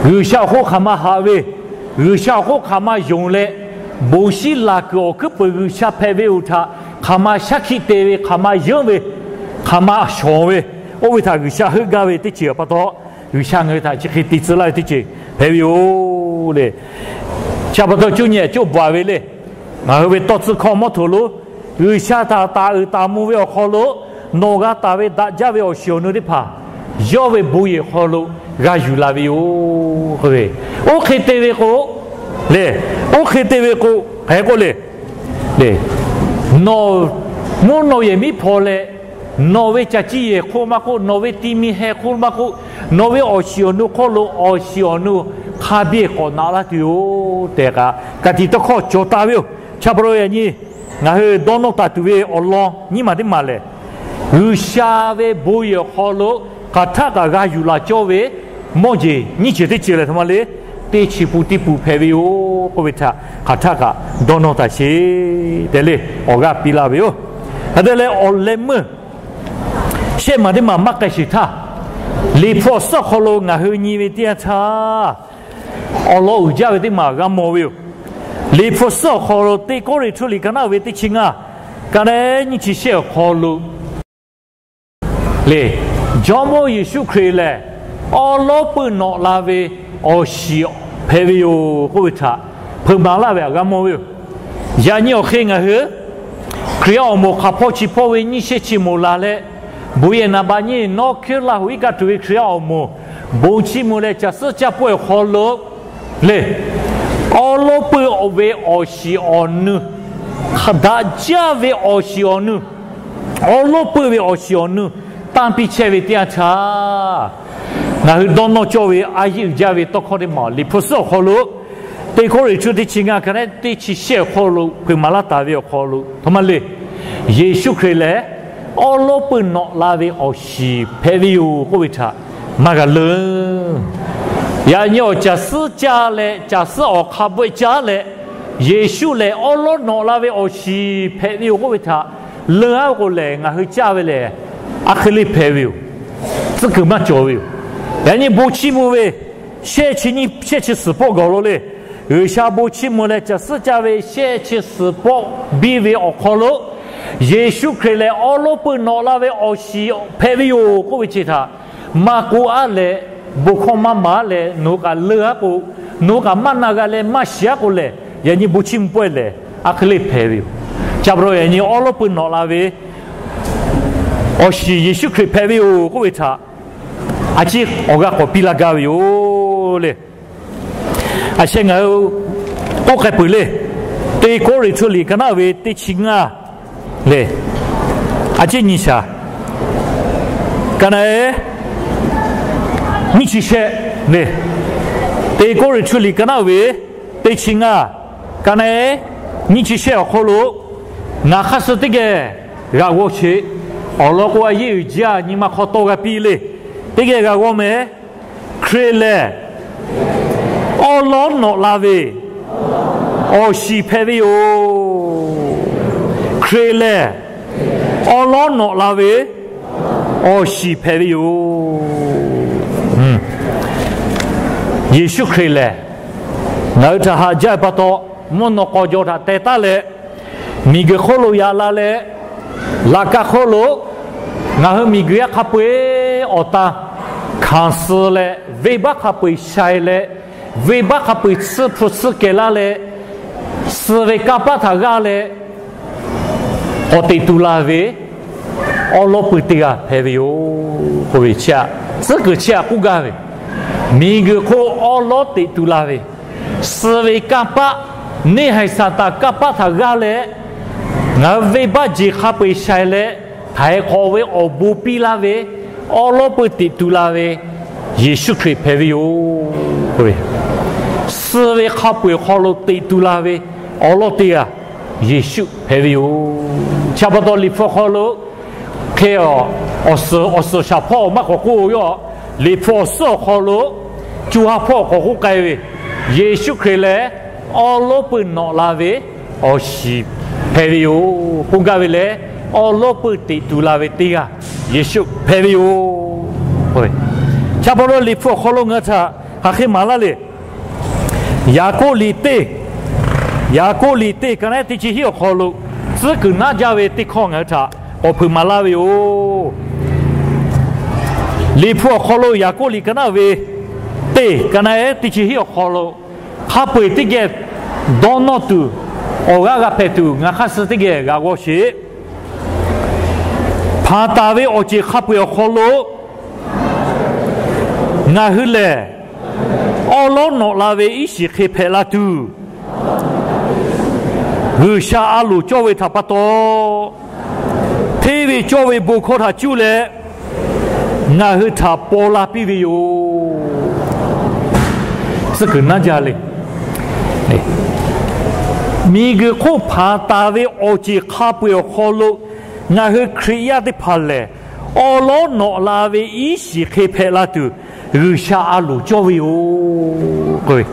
G'uiˬsha awˬ hk'oˆ hk'aˬ ma haꞈ ve, G'uiˬsha awˬ hk'oˆ hk'aˬ ma yonˍ leh, bon shinˉ laˬ kuiˬ awˬ hkuiˉ peuˬ G'uiˬsha hpehꞈ ve oˬ htaꞈ hk'aˬ ma shaˉ hkiˆ te ve, hk'aˬ ma yeunˉ ve, hk'aˬ ma shawˍ ve, oˇ ve htaꞈ G'uiˬsha heuˆ gaˇ ve teˇ ceuˬ pa taw, G'uiˬsha ngaˬ hui htaꞈ chi hk'e te tcuh laˇ ve teˇ ceuˬ hpehꞈ ve yoˬ le. Chi pa taw cuˇ nyi a cuˇ baˬ ve le. Ngaˬ hui ve tawˇ tcuh hkawˇ mawˇ htoꞈ lo, G'uiˬsha htaꞈ taˍ uiˍ taˍ mvuh ve awˬ hk'aw lo, nawˬ g'a taˍ ve daꞈ jaˇ ve awˬ shiˍ awˬ nu teˇ hpaˍ yawˇ ve bon yehˬ hk'aw lo g'a yuˬ la ve yoˬ. Oˇ hk'e te ve k'o, le, oˇ hk'e te ve k'o, hk'e k'oˆ le, le, nawˬ mvuhˇ naw yehˬ miˉ hpaw leh, nawˬ ve caˬ ciˇ yehˬ hk'oˆ maˇ k'oˆ, nawˬ ve ti mi heh hk'oˆ maˇ k'oˆ, nawˬ ve awˬ shiˍ awˬ nu hk'oˆ lo awˬ shiˍ awˬ nu hk'a biˇ k'awꞈ naꞈ laˇ tuˬ yoˬ tehꞈ kaꞈ, ka tiꞈ tawˇ hkawˇ cawˬ taˍ ve yoˬ. Chi pa taw yaꞈ nyi ngaˬ hui dawˇ nawˇ taˍ tuˬ ve awˬ lawn nyiˇ maˬ teˇ maˬ lehˬ, G'uiˬsha ve bon yehˬ awˬ hk'aw lo hk'aˬ htaˆ kaꞈ g'a yuˬ laˬ cawˇ ve mawˇ jeˬ nyiˇ ceuˬ teˇ ceuˬ lehˬ, htoꞈ ma le, teˇ chi pun teˇ pun hpehꞈ ve yoˬ k'oˆ ve htaꞈ hk'aˬ htaˆ kaꞈ dawˇ nawˇ taˍ sheˍ tehꞈ le awˬ g'aˇ piˇ laˇ ve yoˬ. Hk'e te leh awˬ leh meuˇ shehˆ maˬ teˇ maˬ maˇ k'ai sheˍ htaˇ, Liꞈ hpu awˬ suhˉ awˬ hk'aw lo ngaˬ hui nyi ve teˇ yanˇ htaˇ, awˬ lawn uiˍ jaˇ ve teˇ maˬ g'a mawˬ ve yoˬ. Liꞈ hpu suhˉ awˬ hk'aw lo teˇ Kawˇrenˍhtuˆ liꞈ ka naˉ ve teˇ chi ngaˇ, ka naˉ nyiˇ chi shehˆ awˬ hk'aw lo le, Jawˇmawˇ Yeˍsuˆ Hkriꞈ lehˬ awˉ lawˉ peuˇ nawꞈ la ve awˬ shiˍ hpehꞈ ve yoˬ k'oˆ ve htaꞈ hpeuꞈ maˍ laˇ ve htaꞈ g'a mawˬ ve yoˬ. Yaꞈ nyi awˬ hk'e ngaˬ hui Hkriꞈ yaˇ awˬ moˍ hk'aˬ hpawˇ chi hpawˇ ve nyiˇ shehˆ chi moˍ la leh, bon yehˬ naˍ baꞈ nyi nawˉ hkiˉ laˇ hoꞈ iˉ kaˆ tuˬ ve Hkriꞈ yaˇ awˬ moˍ bon chiˇ mvuh leh caˬ suhˉ caˇ pawehˇ awˬ hk'aw lo le, awˉ lawˉ peuˇ ve awˬ shiˍ awˬ nu hk'a daꞈ jaˇ ve awˬ shiˍ awˬ nu, awˉ lawˉ peuˇ ve awˬ shiˍ awˬ nu tanˇ piˇ chehˇ ve teˇ yanˇ htaˇ, ngaˬ hui dawˇ nawˇ cawˇ ve a yeˇ uiˍ jaˇ ve tawˇ hkawˇ teˇ maˬ Liꞈ hpu suhˉ awˬ hk'aw lo, teˇ Kawˇrenˍhtuˆ teˇ chi ngaˇ ka naˉ teˇ chi shehˆ awˬ hk'aw lo hpeuꞈ maˍ laˇ taˍ ve awˬ hk'aw lo, a htoꞈ ma le, Yeˍsuˆ Hkriꞈ lehˬ awˉ lawˉ peuˇ nawꞈ la ve awˬ shiˍ hpehꞈ ve yoˬ k'oˆ ve htaꞈ maˇ g'a leuˉ. Yaꞈ nyi awˬ caˬ suhˉ caˇ leh, caˬ suhˉ awˬ hk'a bawehˇ caˇ leh, Yeˍsuˆ lehˬ awˉ lawˉ nawꞈ la ve awˬ shiˍ hpehꞈ ve yoˬ k'oˆ ve htaꞈ leuˉ-a k'o lehˬ, ngaˬ hui caˇ ve lehˬ, a hk'e le hpehꞈ ve yoˬ. Tcuhˉ kuiˬ maˇ cawˬ ve yoˬ. Yaꞈ nyi bon chiˇ mvuh ve shehˆ chi nyiˇ, shehˆ chi suhˍ pawˆ gawˬ lo le, G'uiˬsha bon chiˇ mvuh leh caˬ suhˉ caˇ ve shehˆ chi suhˍ pawˆ biˇ ve awˬ hk'aw lo, Yeˍsuˆ Hkriꞈ lehˬ awˉ lawˉ peuˇ nawꞈ la ve awˬ shiˍ hpehꞈ ve yoˬ k'oˆ ve chi htaꞈ maˇ k'oˆ-a leh, bon hkawˇ maˇ maˍ-a leh, nawˬ hui kaꞈ leuˉ-a k'o, nawˬ hui kaꞈ maˇ na g'a leh maˇ shiˍ-a k'o lehˬ, yaꞈ nyi bon chiˇ mvuh pawehˇ lehˬ, a hk'e le hpehꞈ ve yoˬ. Chi pa taw yaꞈ nyi awˉ lawˉ peuˇ nawꞈ la ve awˬ shiˍ Yeˍsuˆ Hkriꞈ hpehꞈ ve yoˬ k'oˆ ve htaꞈ a ciˉ awˬ g'aˇ k'awꞈ piˇ laˇ gaˇ ve yoˬ le. A sheh ngaˬ hui k'oˆ k'ai peuˬ le. Teˇ Kawˇrenˍhtuˆ liꞈ ka naˉ ve teˇ chi ngaˇ le, a ciˉ nyi shaˍ, ka naˉ-e nyiˇ chi shehˆ le. Teˇ Kawˇrenˍhtuˆ liꞈ ka naˉ ve teˇ chi ngaˇ, ka naˉ-e nyiˇ chi shehˆ awˬ hk'aw lo, ngaˬ hk'aˇ suh teˇ geh g'aꞈ g'aw sheˍ. Awˬ lawn k'o, a yeˇ uiˍ jaˇ, nyi ma hk'aw tawˇ g'a piˇ le. Teˇ geh g'aꞈ g'aw mehˍ. Hkriꞈ lehˬ awˉ lawˉ nawꞈ la ve awˬ shiˍ hpehꞈ ve yoˬ. Hkriꞈ lehˬ awˉ lawˉ nawꞈ la ve awˬ shiˍ hpehꞈ ve yoˬ. Yeˍsuˆ Hkriꞈ lehˬ ngaˬ hui htaꞈ haꞈ jaˇ ve pa taw, mvuhˇ naw k'aw jaw htaꞈ teh taˉ leh, miˬguiˬ hk'oˆ lo yaꞈ la leh, laꞈ ka hk'oˆ lo ngaˬ hui miˬguiˬ yaˇ hk'a peu-eˬ awˬ tan hkanˍ suh leh, venˇbaˆ hk'a peu-eˬ shai leh, venˇbaˆ hk'a peu-eˬ tsuhˇ hpu tsuhˇ kehˬ laˇ leh, suh ve kanˇ paˆ htaꞈ g'aˇ leh k'awꞈ teꞈ tu la ve awˉ lawˉ peuˇ teˇ g'aˇ hpehꞈ ve yoˬ k'oˆ ve chi, tcuhˉ kuiˬ chi htaꞈ k'oˆ gaˇ ve. Miˬguiˬ hk'oˆ awˉ lawˉ teꞈ tu la ve, suh ve kanˇ paˆ, neˇ haiˬ Saˍtanˍ kanˇ paˆ htaꞈ g'aˇ leh, ngaˬ hui venˇbaˆ jeˬ hk'a peu-eˬ shai leh, htaiˍ hk'awꞈ ve awˬ bon piˇ laˇ ve awˉ lawˉ peuˇ teꞈ tu la ve Yeˍsuˆ Hkriꞈ hpehꞈ ve yoˬ. Suh ve hk'a peu-eˬ awˬ hk'aw lo teꞈ tu la ve awˉ lawˉ teˇ g'aˇ Yeˍsuˆ hpehꞈ ve yoˬ. Chi pa taw Liꞈ hpu awˬ hk'aw lo hk'e awˬ suhˍ awˬ suhˍ shaˍ hpawˇ maˇ k'awꞈ k'oˆ ve yoˬ. Liꞈ hpu awˬ suhˉ awˬ hk'aw lo co ha hpawˇ k'awꞈ k'oˆ k'ai ve, Yeˍsuˆ Hkriꞈ lehˬ awˉ lawˉ peuˇ nawꞈ la ve awˬ shiˍ hpehꞈ ve yoˬ. K'oˆ gaˇ ve lehˬ, awˉ lawˉ peuˇ teꞈ tu la ve teˇ g'aˇ Yeˍsuˆ hpehꞈ ve yoˬ. Chi pa taw Liꞈ hpu awˬ hk'aw lo ngaˬ hui htaꞈ hk'aˬ hk'e maˍ laˇ le. Yaˍkoˆ liꞈ teˇ, Yaˍkoˆ liꞈ teˇ ka naˉ teˇ chi hiˉ awˬ hk'aw lo tcuhˉ kuiˬ naˉ jaˇ ve teˇ hkawˇ ngaˬ hui htaꞈ k'awꞈ hpeuꞈ maˍ laˇ ve yoˬ. Liꞈ hpu awˬ hk'aw lo Yaˍkoˆ liꞈ ka naˉ ve teˇ ka naˉ teˇ chi hiˉ awˬ hk'aw lo, hk'a peu-eˬ teˇ geh dawˇ nawˇ tuˬ, awˬ g'aˇ g'a hpehꞈ tuˬ ngaˬ hk'aˇ suh teˇ geh g'aꞈ g'aw sheˍ. Hpanˍ taˍ ve awˬ ceˬ hk'a peu-eˬ awˬ hk'aw lo ngaˬ hui lehˬ awˉ lawˉ nawꞈ la ve iˉ shiˍ hk'e hpehꞈ la tuˬ, G'uiˬsha a loˍ cawˇ ve htaꞈ pa taw, hteˇ ve cawˇ ve bon hkawˇ htaꞈ cuˇ leh ngaˬ hui htaꞈ paw la piˇ ve yoˬ. Tcuhˉ kuiˬ naˉ jaˇ le. Miˬguiˬ hk'oˆ hpanˍ taˍ ve awˬ ceˬ hk'a peu-eˬ awˬ hk'aw lo ngaˬ hui Hkriꞈ yaˇ teˇ hpaˍ lehˬ, awˉ lawˉ nawꞈ la ve iˉ shiˍ hk'e hpehꞈ la tuˬ, G'uiˬsha a loˍ cawˇ ve yoˬ.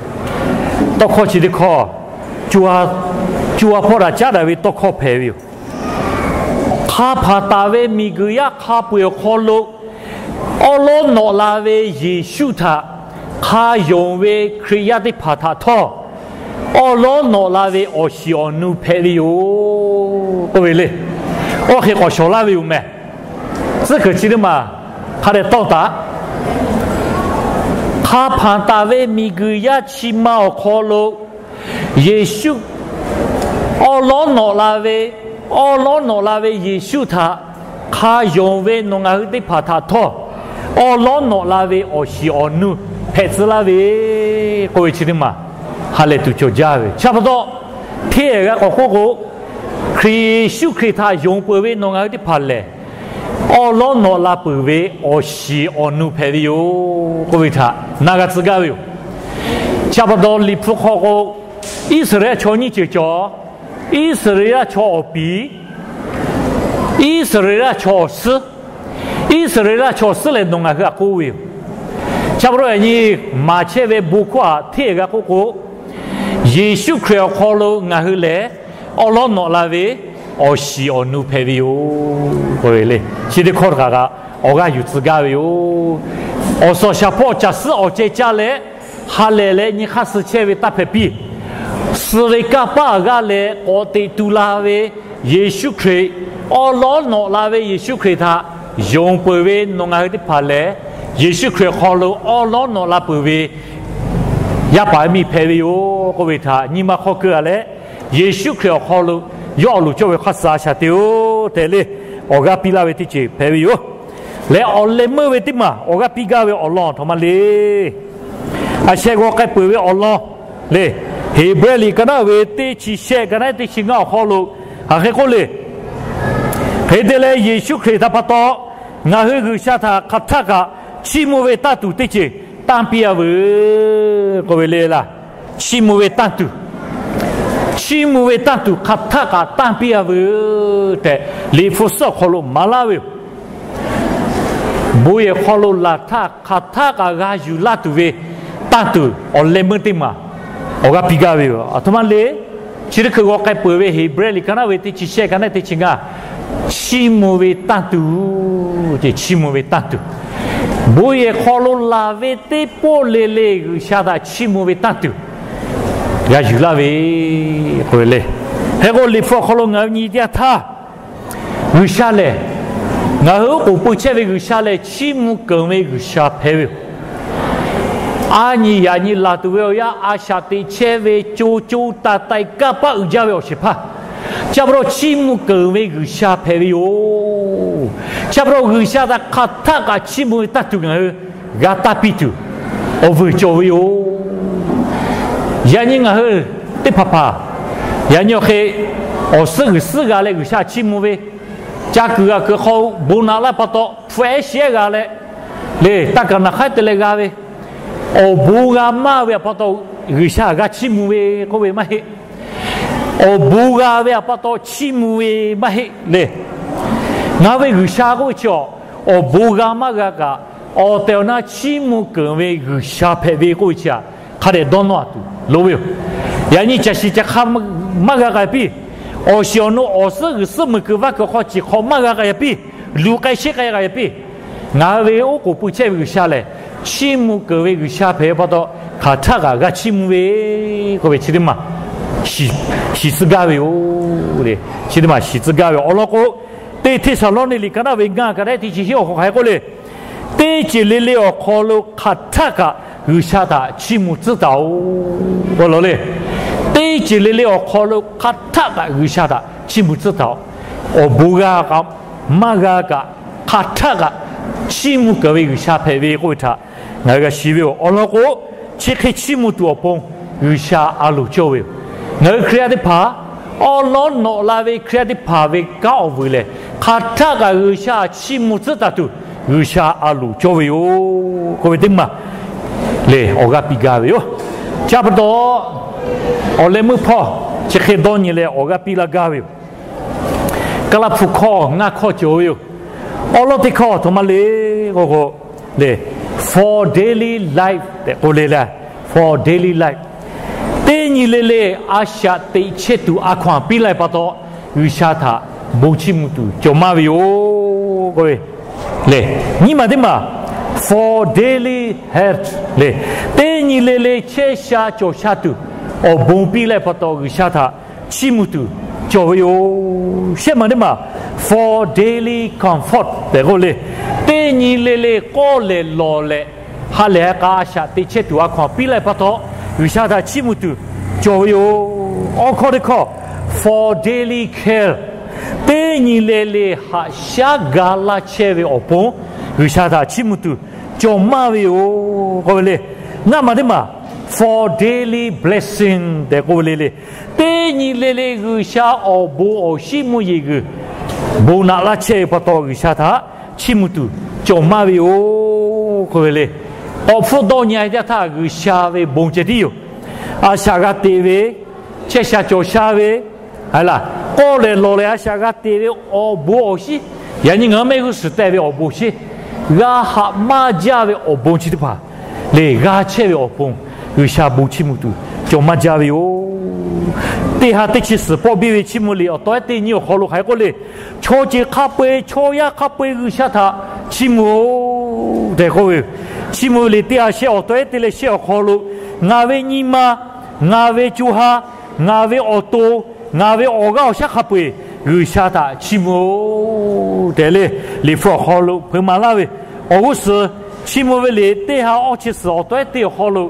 Tawˇ hkawˇ chi teˇ hkawˇ, co ha hpawˇ htaꞈ caˉ daꞈ ve tawˇ hkawˇ hpehꞈ ve yoˬ. Hk'a hpanˍ taˍ ve miˬguiˬ yaˇ hk'a peu-eˬ awˬ hk'aw lo awˉ lawˉ nawꞈ la ve Yeˍsuˆ htaꞈ hk'a yonˍ ve Hkriꞈ yaˇ teˇ hpaˍ htaꞈ htawˇ, awˉ lawˉ nawꞈ la ve awˬ shiˍ awˬ nu hpehꞈ ve yoˬ k'oˆ ve le. Oˇ hk'e k'awꞈ shawˍ laˇ ve yoˬ mehˍ. Tcuhˉ kuiˬ chi teˇ maˬ hk'a dehꞈ tawˇ taˍ. Hk'a hpanˍ taˍ ve miˬguiˬ yaˇ chi ma awˬ hk'aw lo Yeˍsuˆ awˉ lawˉ nawꞈ la ve, awˉ lawˉ nawꞈ la ve Yeˍsuˆ htaꞈ hk'a yonˍ ve nawˬ ngaˬ hui teˇ hpaˍ htaꞈ htawˇ, awˉ lawˉ nawꞈ la ve awˬ shiˍ awˬ nu hpehꞈ tcuh laˇ ve k'oˆ ve chi teˇ maˬ ha lehˬ tuˬ cawˬ jaˇ ve. Chi pa taw, hteˇ g'a k'awꞈ k'oˆ k'o, Hkriꞈ Yeˍsuˆ Hkriꞈ htaꞈ yonˍ peuˬ ve nawˬ ngaˬ hui teˇ hpaˍ lehˬ, awˉ lawˉ nawꞈ la peuˬ ve awˬ shiˍ awˬ nu hpehꞈ ve yoˬ k'oˆ ve htaꞈ na g'a tcuh gaˇ ve yoˬ. Chi pa taw Liꞈ hpu hk'aw k'o, Iˉsaˍreˍlaˆ chaw nyiˇ ceuˬ cawˬ, Iˉsaˍreˍlaˆ chaw awˬ piˍ, Iˉsaˍreˍlaˆ chaw awˬ suhˉ, Iˉsaˍreˍlaˆ chaw awˬ suhˉ lehˬ nawˬ ngaˬ hui htaꞈ k'oˆ ve yoˬ. Chi pa taw yaꞈ nyi maˍ chehˇ ve bon hkawˇ htaꞈ hteˇ g'a k'oˆ k'o, Yeˍsuˆ Hkriꞈ awˬ hk'aw lo ngaˬ hui lehˬ awˉ lawˉ nawꞈ la ve awˬ shiˍ awˬ nu hpehꞈ ve yoˬ. Chi teˇ hkawˇ htaꞈ kaꞈ awˬ g'aˇ yuˬ tcuh gaˇ ve yoˬ. Awˬ suhˍ awˬ shaˍ hpawˇ caˬ suhˉ awˬ ceh caˇ leh, ha lehˬ leh nyi hk'aˇ suh chehˇ ve taˇ hpehꞈ piˇ. Suh ve kanˇ paˆ g'aˇ leh k'awꞈ teꞈ tu la ve Yeˍsuˆ Hkriꞈ, awˉ lawˉ nawꞈ la ve Yeˍsuˆ Hkriꞈ htaꞈ yonˍ peuˬ ve nawˬ ngaˬ hui teˇ hpaˍ lehˬ, Yeˍsuˆ Hkriꞈ awˬ hk'aw lo awˉ lawˉ nawꞈ la peuˬ ve yaˇ paˍ yaˇ miˇ hpehꞈ ve yoˬ k'oˆ ve htaꞈ nyi ma hk'aw keu a leh, Yeˍsuˆ Hkriꞈ awˬ hk'aw lo yawˇ awˬ loˍ cawˇ ve hk'aˇ suh a shaˍ te-oˬ tehꞈ le, awˬ g'aˇ piˇ laˇ ve teˇ ceuˬ hpehꞈ ve yoˬ. Leh awˬ leh meuˇ ve teˇ maˬ awˬ g'aˇ piˇ gaˇ ve awˬ lawn a htoꞈ ma le. A sheh g'aw k'ai peuˬ ve awˬ lawn le, Heˍbrehˇ liꞈ ka naˉ ve teˇ chi shehˆ ka naˉ teˇ chi ngaˇ awˬ hk'aw lo hk'aˬ hk'e k'oˆ le. Hk'e te leh Yeˍsuˆ Hkriꞈ htaꞈ pa taw ngaˬ hui G'uiˬsha htaꞈ hk'aˬ htaˆ kaꞈ chiˇ mvuh ve tanˇ tuˬ teˇ ceuˬ tanˇ piˇ a veuˬ k'oˆ ve le laˇ. Chiˇ mvuh ve tanˇ tuˬ, chiˇ mvuh ve tanˇ tuˬ hk'aˬ htaˆ kaꞈ tanˇ piˇ a veuˬ tehꞈ Liꞈ hpu suhˉ awˬ hk'aw lo maˍ laˇ ve yoˬ. Bon yehˬ hk'aw lo laˬ htaˇ hk'aˬ htaˆ kaꞈ g'a yuˬ laˇ tuˬ ve tanˇ tuˬ awˬ leh meuˇ teˇ maˬ awˬ g'aˇ piˇ gaˇ ve yoˬ. A htoꞈ ma le. Chi teˇ hkui g'aw k'ai peuˬ ve Heˍbrehˇ liꞈ ka naˉ ve teˇ chi shehˆ ka naˉ teˇ chi ngaˇ, chiˇ mvuh ve tanˇ tuˬ, chiˇ mvuh ve tanˇ tuˬ, bon yehˬ hk'aw lo laˬ ve teˇ pawˆ le le G'uiˬsha htaꞈ chiˇ mvuh ve tanˇ tuˬ g'a yuˬ laˇ ve k'oˆ ve le. Hk'e k'o Liꞈ hpu awˬ hk'aw lo ngaˬ hui nyi teˇ yanˇ htaˇ, G'uiˬsha lehˬ, ngaˬ hui oˉ k'oˍ pui chehˇ ve G'uiˬsha lehˬ chiˇ mvuh keunˍ ve G'uiˬsha hpehꞈ ve yoˬ. A nyi yaꞈ nyi laˬ tuˬ ve awˬ yanˇ a shaꞈ teꞈ chehˇ ve co co taiˍ taiˍ kanˇ paˆ uiˍ jaˇ ve awˬ shehˍ hpaˇ, chi pa taw chiˇ mvuh keunˍ ve G'uiˬsha hpehꞈ ve yoˬ. Chi pa taw G'uiˬsha htaꞈ hk'aˬ htaˆ kaꞈ chiˇ mvuh ve tanˇ tuˬ ngaˬ hui g'a tanˇ piˇ tuˬ awˬ vuiˬ cawˬ ve yoˬ. Yaꞈ nyi ngaˬ hui teˇ hpaˍ hpaˍ yaꞈ nyi awˬ hk'e awˬ suhˉ g'uiˬ suhˉ g'a leh G'uiˬsha chiˇ mvuh ve, ca kuiˬ g'a kuiˬ hk'aw bon naꞈ laˇ pa taw hpu ehˉ shehˉ g'a leh, le taˇ kaˍ naˍ hk'aiˉ te leh g'a ve, awˬ bon g'a maˇ ve awˬ pa taw G'uiˬsha g'a chiˇ mvuh ve k'oˆ ve maˇ heˆ. Awˬ bon g'a ve awˬ pa taw chiˇ mvuh ve maˇ heˆ le. Ngaˬ hui ve G'uiˬsha k'oˆ ve chi awˬ, awˬ bon g'a maˇ g'a kaꞈ, awˬ tehˬ awˬ na chiˇ mvuh keunˍ ve G'uiˬsha hpehꞈ ve k'oˆ ve chi htaꞈ hk'a dehꞈ dawˇ nawˇ a tuˬ loˍ ve yoˬ. Yaꞈ nyi caˬ shiˍ caˬ hk'a maˇ g'a k'ai piˇ, awˬ shiˍ awˬ nu awˬ suhˉ g'uiˬ suhˉ meuˬ kuiˬ vaˇ kuiˬ hk'aw ciˬ hk'aw maˇ g'a k'ai piˇ, luˬ k'ai sheˆ k'ai k'ai piˇ, ngaˬ hui ve oˉ k'oˍ pui chehˇ ve G'uiˬsha lehˬ, chiˇ mvuh keunˍ ve G'uiˬsha hpehꞈ ve pa taw, hk'aˬ htaˆ kaꞈ g'a chiˇ mvuh ve k'oˆ ve chi teˇ maˬ shiˍ tcuh gaˇ ve yoˬ. Chi teˇ maˬ shiˍ tcuh gaˇ ve awˬ lawn k'o, teˇ Hteˇsaˍlawˇniˆ liꞈ ka naˉ ve ngaˇ ka naˉ teˇ chi hiˉ awˬ hk'aw hk'aˬ hk'e k'oˆ le. Teˇ ceuˬ le le awˬ hk'aw lo hk'aˬ htaˆ kaꞈ G'uiˬsha htaꞈ chiˇ mvuh tcuhˉ taˍ-oꞈ. Awˬ lawn le, teˇ ceuˬ le le awˬ hk'aw lo hk'aˬ htaˆ kaꞈ G'uiˬsha htaꞈ chiˇ mvuh tcuhˉ taˍ-oꞈ. Awˬ bon g'a kaꞈ maˇ g'a kaꞈ, hk'aˬ htaˆ kaꞈ chiˇ mvuh keunˍ ve G'uiˬsha hpehꞈ ve k'oˆ ve htaꞈ ngaˬ hui g'a shiˍ ve yoˬ. Awˬ lawn k'o, chi hk'e chiˇ mvuh tuˬ awˬ pon G'uiˬsha a loˍ cawˇ ve yoˬ. Ngaˬ hui Hkriꞈ yaˇ teˇ hpaˍ, awˉ lawˉ nawꞈ la ve Hkriꞈ yaˇ teˇ hpaˍ ve kanˉ awˬ vuiˬ lehˬ, hk'aˬ htaˆ kaꞈ G'uiˬsha chiˇ mvuh tcuhˉ taˍ tuˬ G'uiˬsha a loˍ cawˇ ve yoˬ k'oˆ ve teˇ maˬ lehˬ awˬ g'aˇ piˇ gaˇ ve yoˬ. Chi pa taw, awˬ leh meuˇ hpawˇ chi hk'e dawˇ nyi leh awˬ g'aˇ piˇ laˇ gaˇ ve yoˬ. Kaˍlaˍ hpu hkawˇ ngaˇ hkawˇ cawˬ ve yoˬ. Awˉ lawˉ teˇ hkawˇ a htoꞈ ma le k'o k'o, le, for daily life tehꞈ k'oˆ le le, for daily life. Teˇ nyi le le a shaꞈ teꞈ chehˇ tuˬ a hkaw-anˬ piˇ laˇ ve pa taw, G'uiˬsha htaꞈ bon chiˇ mvuh tuˬ cawˬ maˇ ve yoˬ k'oˆ ve le. Nyiˇ maˬ teˇ maˬ, for daily health le, teˇ nyi le le chehˇ sha cawˬ sha tuˬ awˬ bon piˇ laˇ ve pa taw G'uiˬsha htaꞈ chiˇ mvuh tuˬ cawˬ ve yoˬ. Shehˆ maˬ teˇ maˬ, for daily comfort tehꞈ k'oˆ le, teˇ nyi le le k'awˇ lehˬ lawˬ leh ha lehˬ ha k'a a shaꞈ teꞈ chehˇ tuˬ a hkaw-anˬ piˇ laˇ ve pa taw, G'uiˬsha htaꞈ chiˇ mvuh tuˬ cawˬ ve yoˬ. Awˬ hkawˇ teˇ hkawˇ, for daily care, teˇ nyi le le haꞈ shaˉ ga laˇ chehˇ ve awˬ pon G'uiˬsha htaꞈ chiˇ mvuh tuˬ cawˬ maˇ ve yoˬ k'oˆ ve le. Ngaˇ maˬ teˇ maˬ, for daily blessing tehꞈ k'oˆ ve le le, teˇ nyi le le G'uiˬsha awˬ bon awˬ shinˉ mvuhˇ yeˬ g'uiˬ bon naꞈ laˇ chehˇ ve pa taw, G'uiˬsha htaꞈ chiˇ mvuh tuˬ cawˬ maˇ ve yoˬ k'oˆ ve le. K'awꞈ hpfuhˆ dawˇ nyi-a ve teˇ htaˇ, G'uiˬsha ve bon ceh tiˉ yoˬ. A shaꞈ g'a teꞈ ve, chehˇ sha cawˬ sha ve, a laˬ, k'awˇ lehˬ lawˬ lehˬ a shaꞈ g'a teꞈ ve awˬ bon awˬ shinˉ, yaꞈ nyi ngaˬ hui mehˆ g'uˇ suhˍ teh ve awˬ bon awˬ shinˉ, g'a haꞈ maˇ jaˇ ve awˬ bon chi teˇ hpaˍ le, g'a chehˇ ve awˬ pon G'uiˬsha bon chiˇ mvuh tuˬ cawˬ maˇ jaˇ ve yoˬ. Teˇ ha teˇ chi suhˍ pawˆ biˇ ve Chiˇ mvuh liꞈ awˬ taw ehˉ teˇ nyi awˬ hk'aw lo hk'aˬ hk'e k'oˆ le. Chaw ceuˬ hk'a peu-eˬ, chaw yaˇ hk'a peu-eˬ G'uiˬsha htaꞈ chiˇ mvuh-oˬ tehꞈ k'oˆ ve yoˬ. Chiˇ mvuh ve liꞈ teˇ ha shehˆ awˬ taw ehˉ teˇ leh shehˆ awˬ hk'aw lo, ngaˬ ve nyi ma, ngaˬ ve co ha, ngaˬ ve awˬ to, ngaˬ ve awˬ g'aˇ awˬ shaˉ hk'a peu-eˬ G'uiˬsha htaꞈ chiˇ mvuh-oˬ tehꞈ le, Liꞈ hpu awˬ hk'aw lo hpeuꞈ maˍ laˇ ve. Awˬ g'uˇ suhˍ, Chiˇ mvuh ve liꞈ teˇ ha awˇ chi suhˍ awˬ taw ehˉ teˇ awˬ hk'aw lo,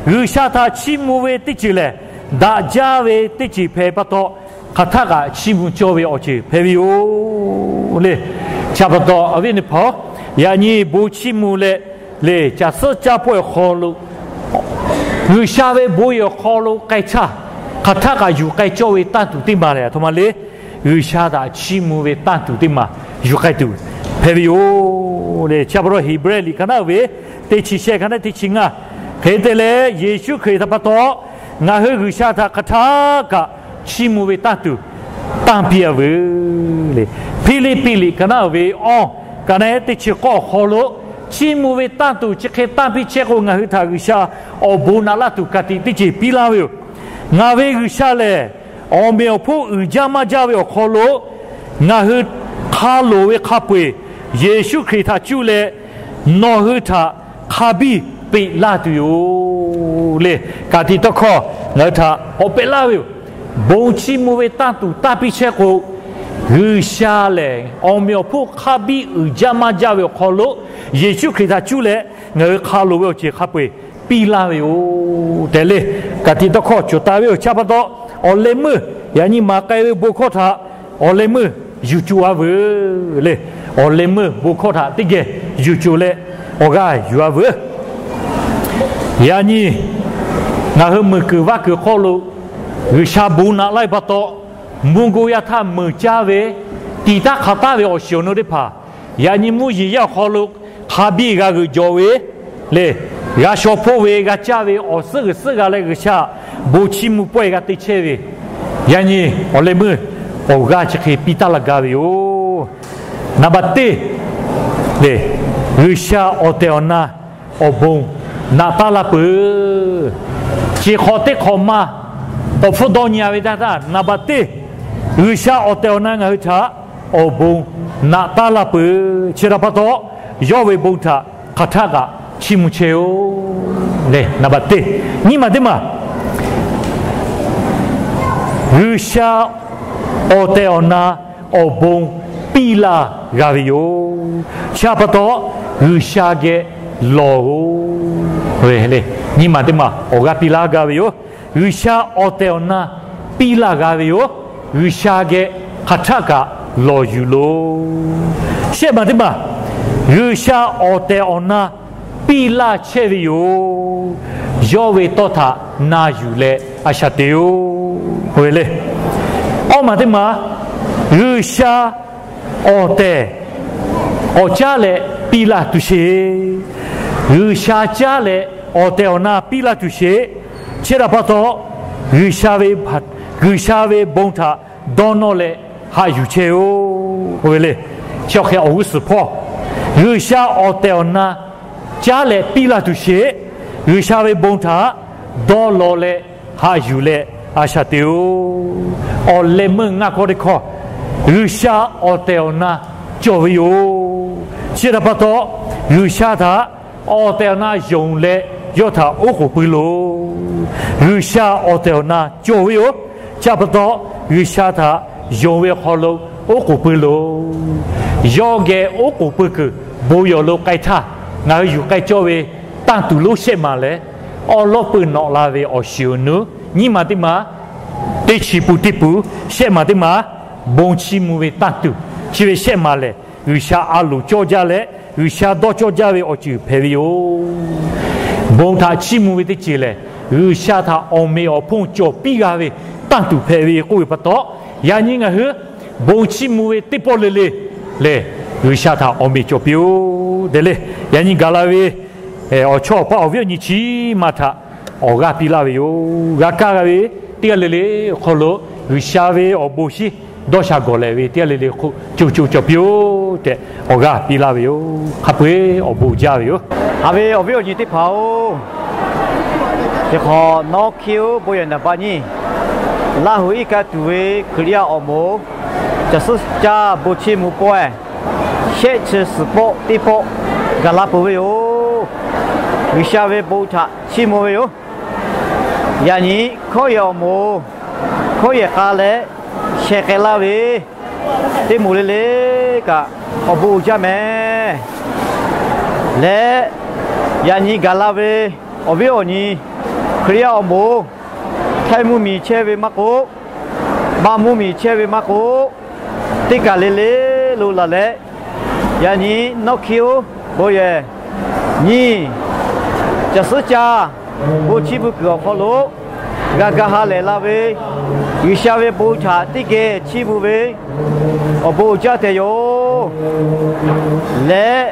G'uiˬsha htaꞈ chiˇ mvuh ve teˇ ceuˬ lehˬ, daꞈ jaˇ ve teˇ ceuˬ hpehꞈ pa taw, hk'aˬ htaˆ kaꞈ chiˇ mvuh cawˇ ve awˬ ceuˬ hpehꞈ ve yoˬ le. Chi pa taw, awˬ viˉ awˬ nyi hpaˍ-oˬ, yaꞈ nyi bon chiˇ mvuh leh le, caˬ suhˉ caˇ pawˆ awˬ hk'aw lo, G'uiˬsha ve bon yehˬ awˬ hk'aw lo k'ai htaˇ, hk'aˬ htaˆ kaꞈ yuˬ k'ai cawˇ ve tanˇ tuˬ teˇ maˬ lehˬ, a htoꞈ ma le, G'uiˬsha htaꞈ chiˇ mvuh ve tanˇ tuˬ teˇ maˬ yuˬ k'ai tuˬ hpehꞈ ve yoˬ le. Chi pa taw, Heˍbrehˇ liꞈ ka naˉ uiˍ ve teˇ chi shehˆ ka naˉ teˇ chi ngaˇ, hk'e te leh Yeˍsuˆ Hkriꞈ htaꞈ pa taw, ngaˬ hui G'uiˬsha htaꞈ hk'aˬ htaˆ kaꞈ chiˇ mvuh ve tanˇ tuˬ tanˇ piˇ-a veuˬ le. Hpiˇliˇpiˆ liꞈ ka naˉ uiˍ ve awˇ, ka naˉ teˇ chi k'awˇ awˬ hk'aw lo, chiˇ mvuh ve tanˇ tuˬ chi hk'e tanˇ piˇ chehˇ k'o, ngaˬ hui htaꞈ G'uiˬsha awˬ bon naꞈ laˇ tuˬ ka tiꞈ teˇ ceuˬ piˇ laˇ ve yoˬ. Ngaˬ ve G'uiˬsha lehˬ, awˬ meꞈ awˬ hponˇ uiˍ jaˇ maˇ jaˇ ve awˬ hk'aw lo, ngaˬ hui hk'a loˍ ve hk'a peu-eˬ Yeˍsuˆ Hkriꞈ htaꞈ cuˇ leh, nawˬ hui htaꞈ hk'a biˇ peꞈ laˇ tuˬ yoˬ le. Ka tiꞈ tawˇ hkawˇ ngaˬ hui htaꞈ k'awꞈ peꞈ laˇ ve yoˬ. Bon chiˇ mvuh ve tanˇ tuˬ tanˇ piˇ chehˇ k'o, G'uiˬsha lehˬ awˬ meꞈ awˬ hponˇ hk'a biˇ uiˍ jaˇ maˇ jaˇ ve awˬ hk'aw lo, Yeˍsuˆ Hkriꞈ htaꞈ cuˇ leh ngaˬ hui hk'a loˍ ve awˬ ceuˬ hk'a peu-eˬ piˇ laˇ ve yoˬ tehꞈ le. Ka tiꞈ tawˇ hkawˇ cawˬ taˍ ve yoˬ. Chi pa taw, awˬ leh meuˇ, yaꞈ nyi maˍ k'ai ve bon hkawˇ htaꞈ awˬ leh meuˇ yuˬ coˬ-a veuˬ le. Awˬ leh meuˇ bon hkawˇ htaꞈ teˇ geh yuˬ coˬ leh awˬ g'aˇ yuˬ-a veuˬ. Yaꞈ nyi ngaˬ hui meuˬ kuiˬ vaˇ kuiˬ hk'aw lo G'uiˬsha bon naꞈ laˇ ve pa taw, mvuhˇ goˇ yaˇ htaˇ meuˬ caˇ ve, tiˍ taˇ hk'aˬ taˍ ve awˬ shiˍ awˬ nu teˇ hpaˍ, yaꞈ nyi mvuhˇ yeˬ yaˇ awˬ hk'aw lo hk'a biˇ g'a g'euꞈ jawˬ ve le, g'a shaw hpoˆ ve, g'a caˇ ve, awˬ suhˉ g'uiˬ suhˉ g'a leh G'uiˬsha bon chiˇ mvuh pawehˇ g'a te chehˇ ve, yaꞈ nyi awˬ leh meuˇ awˬ g'aˇ chi hk'e piˇ taˇ laˇ gaˇ ve yoˬ. Naˍ baˬ teˇ le, G'uiˬsha awˬ tehˬ awˬ na awˬ bon naꞈ taˉ laˇ peuˬ. Chi hk'awꞈ teˇ hk'awꞈ ma k'awꞈ hpfuhˇ dawˇ nyi-a ve htaˇ, naˍ baˬ teˇ, G'uiˬsha awˬ tehˬ awˬ na ngaˬ hui htaꞈ awˬ bon naꞈ taˉ laˇ peuˬ. Chi htaꞈ pa taw, yawˇ ve bon htaꞈ hk'aˬ htaˆ kaꞈ chiˇ mvuh chehˇ-oˬ le. Naˍ baˬ teˇ, nyiˇ maˬ teˇ maˬ G'uiˬsha awˬ tehˬ awˬ na awˬ bon piˇ laˇ g'a ve yoˬ. Chi pa taw, G'uiˬsha geh lawˬ-oˬ ve le. Nyiˇ maˬ teˇ maˬ awˬ g'aˇ piˇ laˇ gaˇ ve yoˬ. G'uiˬsha awˬ tehˬ awˬ na piˇ laˇ g'a ve yoˬ. G'uiˬsha geh hk'aˬ htaˆ kaꞈ lawˬ yuˬ loˬ. Shehˆ maˬ teˇ maˬ, G'uiˬsha awˬ tehˬ awˬ na piˇ laˇ chehˇ ve yoˬ. Yawˇ ve tawˇ htaꞈ na yuˬ leh a shaꞈ te-oˬ ve le. Awˇ maˬ teˇ maˬ, G'uiˬsha awˬ tehˬ awˬ caˉ leh piˇ laˇ tuˬ sheˍ. G'uiˬsha caˉ leh awˬ tehˬ awˬ na piˇ laˇ tuˬ sheˍ. Chi htaꞈ pa taw, G'uiˬsha ve, G'uiˬsha ve bon htaꞈ dawˇ nawˇ leh haꞈ yuˬ chehˇ-oˬ ve le. Chi awˬ hk'e awˬ g'uˇ suhˍ hpawˇ, G'uiˬsha awˬ tehˬ awˬ na caˉ leh piˇ laˇ tuˬ sheˍ. G'uiˬsha ve bon htaꞈ dawˇ law leh haꞈ yuˬ leh a shaꞈ te-oˬ. Awˬ leh meuˇ ngaˇ hkawˇ teˇ hkawˇ, G'uiˬsha awˬ tehˬ awˬ na cawˬ ve yoˬ. Chi htaꞈ pa taw, G'uiˬsha htaꞈ awˬ tehˬ awˬ na yonˍ leh yawˇ htaꞈ oˉ k'oˍ pui loˬ. G'uiˬsha awˬ tehˬ awˬ na cawˬ ve yoˬ. Chi pa taw, G'uiˬsha htaꞈ yonˍ ve awˬ hk'aw lo oˉ k'oˍ pui loˬ. Yawˇ geh oˉ k'oˍ pui kuiˬ bon yawˬ lo k'ai htaˇ, ngaˬ hui yuˬ k'ai cawˇ ve tanˇ tuˬ lonˉ shehˆ maˬ lehˬ, awˉ lawˉ peuˬ nawꞈ la ve awˬ shiˍ awˬ nu nyiˇ maˬ teˇ maˬ, teˇ chi pun teˇ pun, shehˆ maˬ teˇ maˬ, bon chiˇ mvuh ve tanˇ tuˬ. Chi ve shehˆ maˬ lehˬ, G'uiˬsha a loˍ cawˇ jaˇ leh G'uiˬsha dawˇ cawˇ jaˇ ve awˬ ceuˬ hpehꞈ ve yoˬ. Bon htaꞈ chiˇ mvuh ve teˇ ceuˬ lehˬ, G'uiˬsha htaꞈ awˬ meꞈ awˬ hponˇ cawˬ piˇ g'a ve tanˇ tuˬ hpehꞈ ve k'oˆ ve pa taw, yaꞈ nyi ngaˬ hui bon chiˇ mvuh ve teˇ pawˆ le le lehˬ, G'uiˬsha htaꞈ awˬ meꞈ cawˬ piˇ-oˆ tehꞈ le. Yaꞈ nyi gaˬ la ve awˬ chawˇ awˬ paˆ awˬ viˉ awˬ nyi chi ma htaꞈ awˬ g'aˇ piˇ laˇ ve yoˬ. G'a kaˇ g'a ve teˇ g'aˇ le le awˬ hk'aw lo G'uiˬsha ve awˬ bon shinˉ dawˇ sha gawˬ lehꞈ ve teˇ g'aˇ le le hk'oˆ co co cawˬ piˇ-oˆ tehꞈ awˬ g'aˇ piˇ laˇ ve yoˬ. Hk'a peu-eˬ awˬ bon jaˇ ve yoˬ. Haꞈ ve awˬ viˉ awˬ nyi teˇ hpaˍ-oˬ, chi hk'awꞈ nawˉ hkiˉ-oˆ bon yehˬ naˍ baˆ nyiˇ Laˇ huˍ iˉ kaˆ tuˬ ve Hkriꞈ yaˇ awˬ moˍ, caˬ suhˉ caˇ bon chiˇ mvuh pawehˇ shehˆ chi suhˍ pawˆ teˇ pawˆ gaˬ la peuˬ ve yoˬ. G'uiˬsha ve bon htaꞈ chiˇ mvuh ve yoˬ. Yaꞈ nyi hkawˉ yehˬ awˬ moˍ, hkawˉ yehˬ k'a leh sheh k'ai laˇ ve teˇ moˍ le le kaꞈ awˬ bon uiˍ jaˇ mehˍ. Leh yaꞈ nyi gaˬ la ve awˬ viˉ awˬ nyi Hkriꞈ yaˇ awˬ moˍ, htaiˇ mvuhˇmiˬ chehˇ ve maˇ k'oˆ, maˇ mvuhˇmiˬ chehˇ ve maˇ k'oˆ, teˇ kaˬ le le lo laˬ leh, yaꞈ nyi nawˉ hkiˉ-oˆ bon yehˬ nyiˇ caˬ suhˉ caˇ bon chiˇ mvuh kuiˬ awˬ hk'aw lo g'a ga ha lehˬ la ve G'uiˬsha ve bon htaꞈ teˇ geh chiˇ mvuh ve awˬ bon uiˍ jaˇ tehꞈ yoˬ. Leh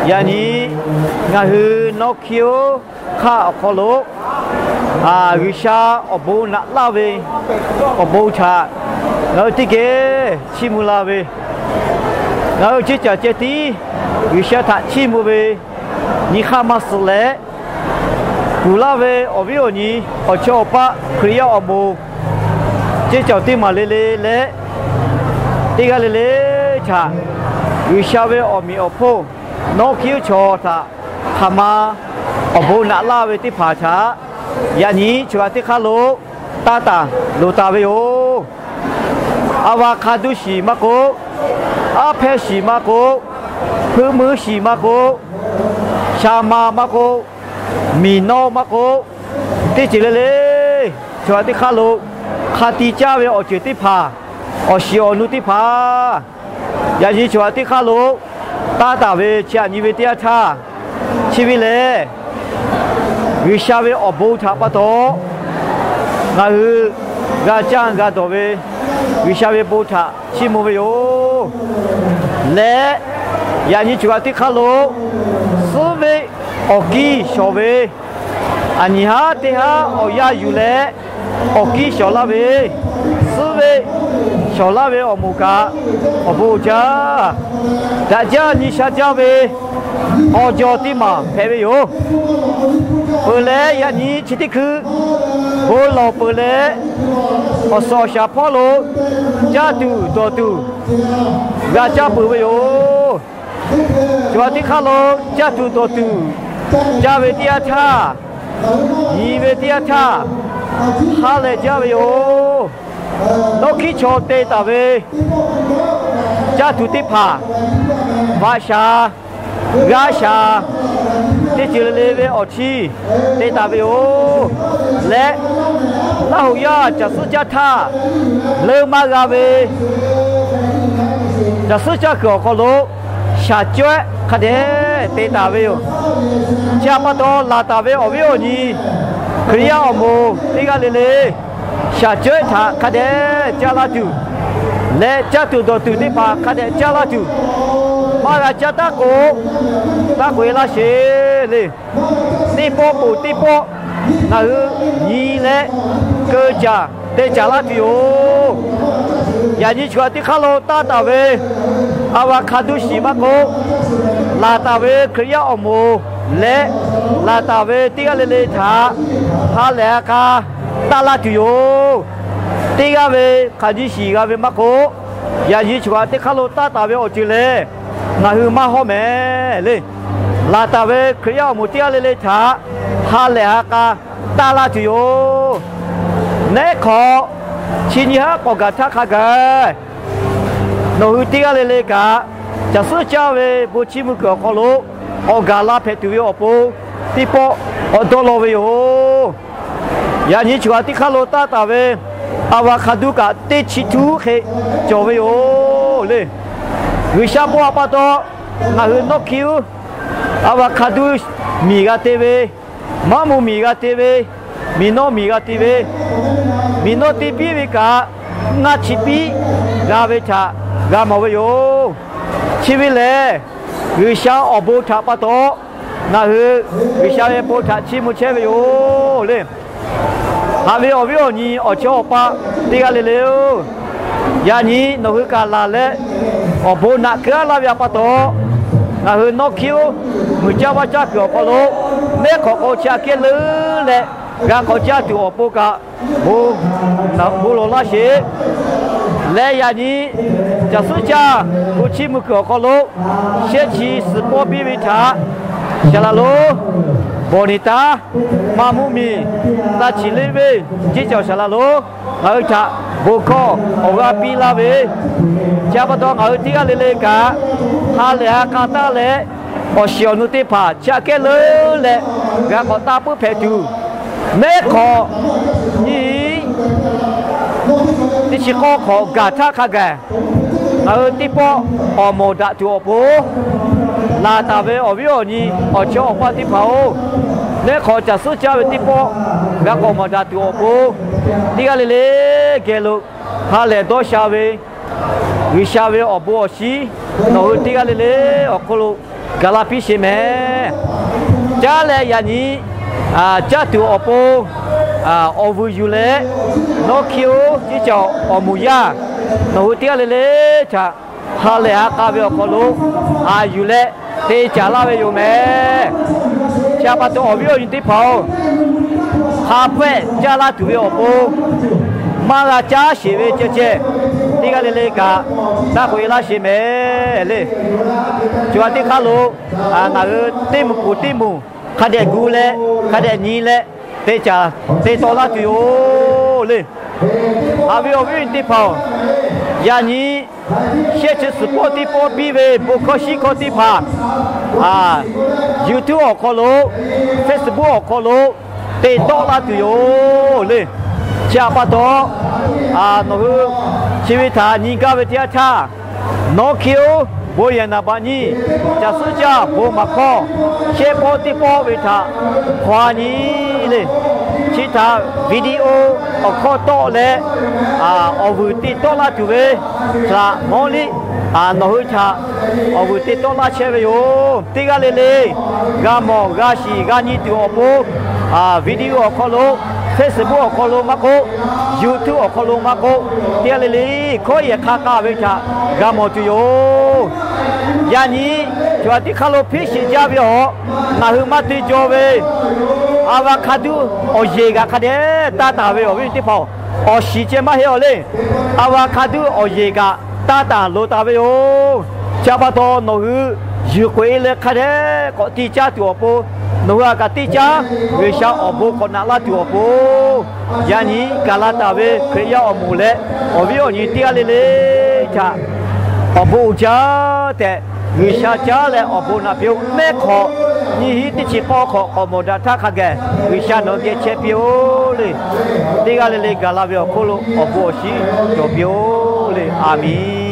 yaꞈ nyi ngaˬ hui nawˉ hkiˉ-oˆ hk'aˆ awˬ hk'aw lo G'uiˬsha awˬ bon naꞈ laˇ ve awˬ bon htaꞈ ngaˬ hui teˇ geh chiˇ mvuh la ve, ngaˬ hui ceˇ caˬ ceh tiˉ G'uiˬsha htaꞈ chiˇ mvuh ve nyi hk'aˇ maˇ suh leh, kuˬ laˇ ve awˬ viˉ awˬ nyi awˬ chawˇ awˬ paˆ Hkriꞈ yaˇ awˬ moˍ ceˇ caˬ teˇ maˬ le le leh, teˇ g'aˇ le le htaꞈ G'uiˬsha ve awˬ meꞈ awˬ hponˇ nawˉ hkiˉ chaw htaꞈ hk'aˬ ma awˬ bon naꞈ laˇ ve teˇ hpaˍ htaꞈ yaꞈ nyi chaw htaꞈ teˇ hk'aˇ lo taˇ taˍ loˍ taˍ ve yoˬ. A va hk'a duˇ shiˍ maˇ k'oˆ, aˉ hpehˇ shiˍ maˇ k'oˆ, hpeuˆ meuˇ shiˍ maˇ k'oˆ, sha ma maˇ k'oˆ, miˬ nawˇ maˇ k'oˆ, teˇ ceuˬ le le chaw htaꞈ teˇ hk'aˇ lo hk'a ti caˇ ve awˬ ceuˬ teˇ hpaˍ, awˬ shiˍ awˬ nu teˇ hpaˍ yaꞈ nyi chaw htaꞈ teˇ hk'aˇ lo taˇ taˍ ve chi aꞈ nyi ve teˇ yanˇ htaˇ, chi ve lehˬ G'uiˬsha ve awˬ bon htaꞈ pa taw ngaˬ hui g'a caˇ g'a dawˬ ve G'uiˬsha ve bon htaꞈ chiˇ mvuh ve yoˬ. Leh yaꞈ nyi chaw htaꞈ teˇ hk'aˇ lo suhˉ veˆ awˬ kiˇ shawˍ ve, aˬ nyi haˉ teˇ haˉ awˬ yaˇ yuˬ leh awˬ kiˇ shawˍ laˇ ve, suhˉ veˆ shawˍ laˇ ve awˬ moˍ kaꞈ awˬ bon uiˍ jaˇ. Daꞈ jaˇ nyi sha jaˇ ve awˬ jaw teˇ maˬ hpehꞈ ve yoˬ. Peuˬ leh yaꞈ nyi chi teˇ hkui bon lawˬ peuˬ leh, awˬ suhˍ awˬ shaˍ hpawˇ lo caˇ tuˬ dawˬ tuˬ g'a caˇ peuˬ ve yoˬ. Chaw htaꞈ teˇ hk'aˇ lo caˇ tuˬ dawˬ tuˬ caˇ ve teˇ yanˇ htaˇ, nyi ve teˇ yanˇ htaˇ, ha lehˬ jaˇ ve yoˬ. Nawˉ hkiˉ chaw te taˍ ve caˇ tuˬ teˇ hpaˍ, vaꞈ shaˍ, g'aˇ shaˍ, teˇ ceuˬ le le ve awˬ chiˇ te taˍ ve yoˬ. Leh Laˇ huˍ yaˇ caˬ suhˉ caˇ htaˇ, leuˉ maˇ g'a ve caˬ suhˉ caˇ kuiˬ awˬ hk'aw lo shaˍ cawehˆ hk'a dehꞈ te taˍ ve yoˬ. Chi htaꞈ pa taw laˬ taˍ ve awˬ viˉ awˬ nyi Hkriꞈ yaˇ awˬ moˍ teˇ g'aˇ le le shaˍ cawehˆ htaꞈ hk'a dehꞈ caˇ laˇ tuˬ leh, caˇ tuˬ dawˬ tuˬ teˇ hpaˍ hk'a dehꞈ caˇ laˇ tuˬ, maˇ g'a caˇ taˉ k'o, taˇ k'oꞈ-e laˇ sheˍ le. Teˇ pawˆ poˬ teˇ pawˆ ngaˬ hui nyi leh keu caˬ te caˬ laˇ tuˬ yoˬ. Yaꞈ nyi chaw htaꞈ teˇ hk'aˇ lo taˇ taˍ ve a va hk'a duˇ shiˍ maˇ k'oˆ, laˬ taˍ ve Hkriꞈ yaˇ awˬ moˍ leh laˬ taˍ ve teˇ g'aˇ le le htaꞈ ha lehˬ ha k'a taˇ laˇ tuˬ yoˬ. Teˇ g'aˇ ve hk'aˬ nyi shiˍ g'a ve maˇ k'oˆ, yaꞈ nyi chaw htaꞈ teˇ hk'aˇ lo taˇ taˍ ve awˬ ceuˬ lehˬ, ngaˬ hui maˇ hawˉ mehˍ le. Laˬ taˍ ve Hkriꞈ yaˇ awˬ moˍ teˇ g'aˇ le le htaꞈ ha lehˬ ha k'a taˇ laˇ tuˬ yoˬ. Neˉ hk'awꞈ chi nyi haˉ k'awꞈ gaˬ htaˇ hk'a gaˬ, nawˬ hui teˇ g'aˇ le le kaꞈ caˬ suhˉ caˇ ve bon chiˇ mvuh kuiˬ awˬ hk'aw lo awˬ gaˬ la hpehꞈ tuˬ ve awˬ pon teˇ pawˆ k'awꞈ dawˇ law ve yoˬ. Yaꞈ nyi chaw htaꞈ teˇ hk'aˇ lo taˇ taˍ ve a va hk'a duˇ kaꞈ teˇ chi htuˉ hk'e cawˬ ve yoˬ le. G'uiˬsha bon htaꞈ pa taw ngaˬ hui nawˉ hkiˉ uˉ a va hk'a duˇ miˬ g'a te ve, maˇ mvuh miˬ g'a te ve, miˬ nawˇ miˬ g'a te ve, Miˬ nawˇ te piˇ ve kaꞈ, ngaˇ chi piˇ g'a ve htaꞈ g'a mawˬ ve yoˬ. Chi ve lehˬ, G'uiˬsha awˬ bon htaꞈ pa taw, ngaˬ hui G'uiˬsha ve bon htaꞈ chiˇ mvuh chehˇ ve yoˬ le. Haꞈ ve awˬ viˉ awˬ nyi awˬ chawˇ awˬ paˆ teˇ g'aˇ le le-oˬ, yaꞈ nyi nawˬ hui kaꞈ laˬ leh, awˬ bon naꞈ keu aˉ laˇ ve htaꞈ pa taw, ngaˬ hui nawˇ hkiˉ oˉ muiˬ caˇ vaˇ caˇ kuiˬ awˬ hk'aw lo, mehˉ hk'awꞈ k'aw chi aꞈ kehˉ leuˉ leh g'a k'awꞈ caˇ tuˬ awˬ pon kaꞈ, bon lawˬ laˇ sheˍ. Leh yaꞈ nyi caˬ suhˉ caˇ k'o chiˇ mvuh kuiˬ awˬ hk'aw lo shehˆ chi suhˍ pawˆ piˇ ve htaꞈ Saˍ laꞈ lonˉ Bawˬ neˍ taˉ, maˇ mvuhˇ miˬ, taˇ chiˍ leˇ ve, ceˇ cawˬ saˍ laꞈ lonˉ ngaˬ hui htaꞈ bon hkawˇ awˬ g'aˇ piˇ laˇ ve, chi pa taw ngaˬ hui teˇ g'aˇ le le kaꞈ, ha lehˬ ha k'a taˇ leh, awˬ shiˍ awˬ nu teˇ hpaˍ chi aꞈ kehˉ leuˉ leh g'a k'awꞈ taˇ puiˉ hpehꞈ tuˬ, mehˉ hk'awꞈ nyi teˇ chi k'awˇ hk'awꞈ gaˬ htaˇ hk'a gaˬ, ngaˬ hui teˇ pawˆ awˬ mawˬ daꞈ tuˬ awˬ pon, laˬ taˍ ve awˬ viˉ awˬ nyi awˬ chawˇ awˬ paˆ teˇ hpaˍ-oˬ, mehˉ hk'awꞈ caˬ suhˉ caˇ ve teˇ pawˆ g'a k'awꞈ mawˬ daꞈ tuˬ awˬ pon, teˇ g'aˇ le le geh lo ha lehˬ dawˇ sha ve G'uiˬsha ve awˬ bon awˬ shiˉ nawˬ hui teˇ g'aˇ le le awˬ hk'oˆ lo gaˬ la piˇ sheˍ mehˍ. Caˉ leh yaꞈ nyi caˇ tuˬ awˬ pon awˬ vuiˬ yuˬ leh, nawˇ hkiˉ oˉ ceˇ cawˬ awˬ moˍ yaˇ nawˬ hui teˇ g'aˇ le le htaꞈ ha lehˬ ha k'a ve awˬ hk'aw lo haꞈ yuˬ leh te caˍ laˇ ve yoˬ mehˍ. Chi pa taw awˬ viˉ awˬ nyi teˇ hpaˍ-oˬ, hk'a hpawehˇ caˇ laˇ tuˬ ve awˬ pon maˇ g'a caˉ sheˍ ve ceh ceh, teˇ g'aˇ le le kaꞈ taˇ k'oꞈ e laˇ sheˍ mehˍ le. Cawˬ a teˇ hk'aˇ lo ngaˬ hui teˇ moˍ poˍ teˇ moˍ hk'a dehꞈ gu leh hk'a dehꞈ nyi leh te caˍ te tawˆ laˇ tuˬ yoˬ le. Haꞈ ve awˬ viˉ awˬ nyi teˇ hpaˍ-oˬ, yaꞈ nyi shehˆ chi suhˍ pawˆ teˇ pawˆ piˇ ve bon hkawˇ shiˉ hkawˇ teˇ hpaˍ YouTube awˬ hk'aw lo, Facebook awˬ hk'aw lo te tawˆ laˇ tuˬ yoˬ le. Chi pa taw nawˬ hui chi ve htaꞈ nyi gaˇ ve teˇ yanˇ htaˇ, nawˇ hkiˉ oˉ bon yehˬ naˍ baꞈ nyi, caˬ suhˉ caˇ bon maˍ hkawˇ shehˆ pawˆ teˇ pawˆ ve htaꞈ hk'aw a nyi le. Chi htaꞈ video awˬ hkawˇ tawˆ leh awˬ vuiˬ te tawˆ laˇ tuˬ ve htaꞈ mawˇ liˇ nawˬ hui htaꞈ awˬ vuiˬ te tawˆ laˇ chehˇ ve yoˬ. Teˇ g'aˇ le le g'a mawˬ g'a shiˍ g'a nyi tuˬ awˬ pon, video awˬ hk'aw lo, Facebook awˬ hk'aw lo maˇ k'oˆ, YouTube awˬ hk'aw lo maˇ k'oˆ, teˇ g'aˇ le le hkawˉ yehˬ hk'a k'a ve htaꞈ g'a mawˬ tuˬ yoˬ. Yaꞈ nyi cawˬ a teˇ hk'aˇ lo hpeˇ shiˍ jaˇ ve awˬ, ngaˬ hui maˇ te jaw ve, a va hk'a duˆ awˬ yeˬ g'aꞈ hk'a dehꞈ taˇ taˍ ve awˬ viˉ teˇ hpaˍ-oˬ, awˬ shiˍ ceh maˇ heˆ awˬ le. A va hk'a duˆ awˬ yeˬ g'aꞈ taˇ taˍ loˍ taˍ ve yoˬ. Chi pa taw nawˬ hui yuˬ k'oꞈ e leh hk'a dehꞈ k'awꞈ te caˇ tuˬ awˬ pon, nawˬ hui a kaꞈ teˇ caˉ G'uiˬsha awˬ bon k'awꞈ naꞈ laˇ tuˬ awˬ pon, yaꞈ nyi gaˬ la taˍ ve Hkriꞈ yaˇ awˬ moˍ leh awˬ viˉ awˬ nyi teˇ g'aˇ le le htaꞈ awˬ bon uiˍ jaˇ tehꞈ G'uiˬsha caˉ leh awˬ bon naꞈ piˇ-oˆ. Mehˉ hk'awꞈ nyiˇ hinˉ teˇ chi k'awˇ hk'awꞈ k'awꞈ mawˬ daꞈ htaˇ hk'a gaˬ G'uiˬsha nawˬ hui geh chehˇ piˇ-oˆ le. Teˇ g'aˇ le le gaˬ la ve awˬ hk'oˆ lo awˬ bon awˬ shiˉ cawˬ piˇ-oˆ le. A menˍ.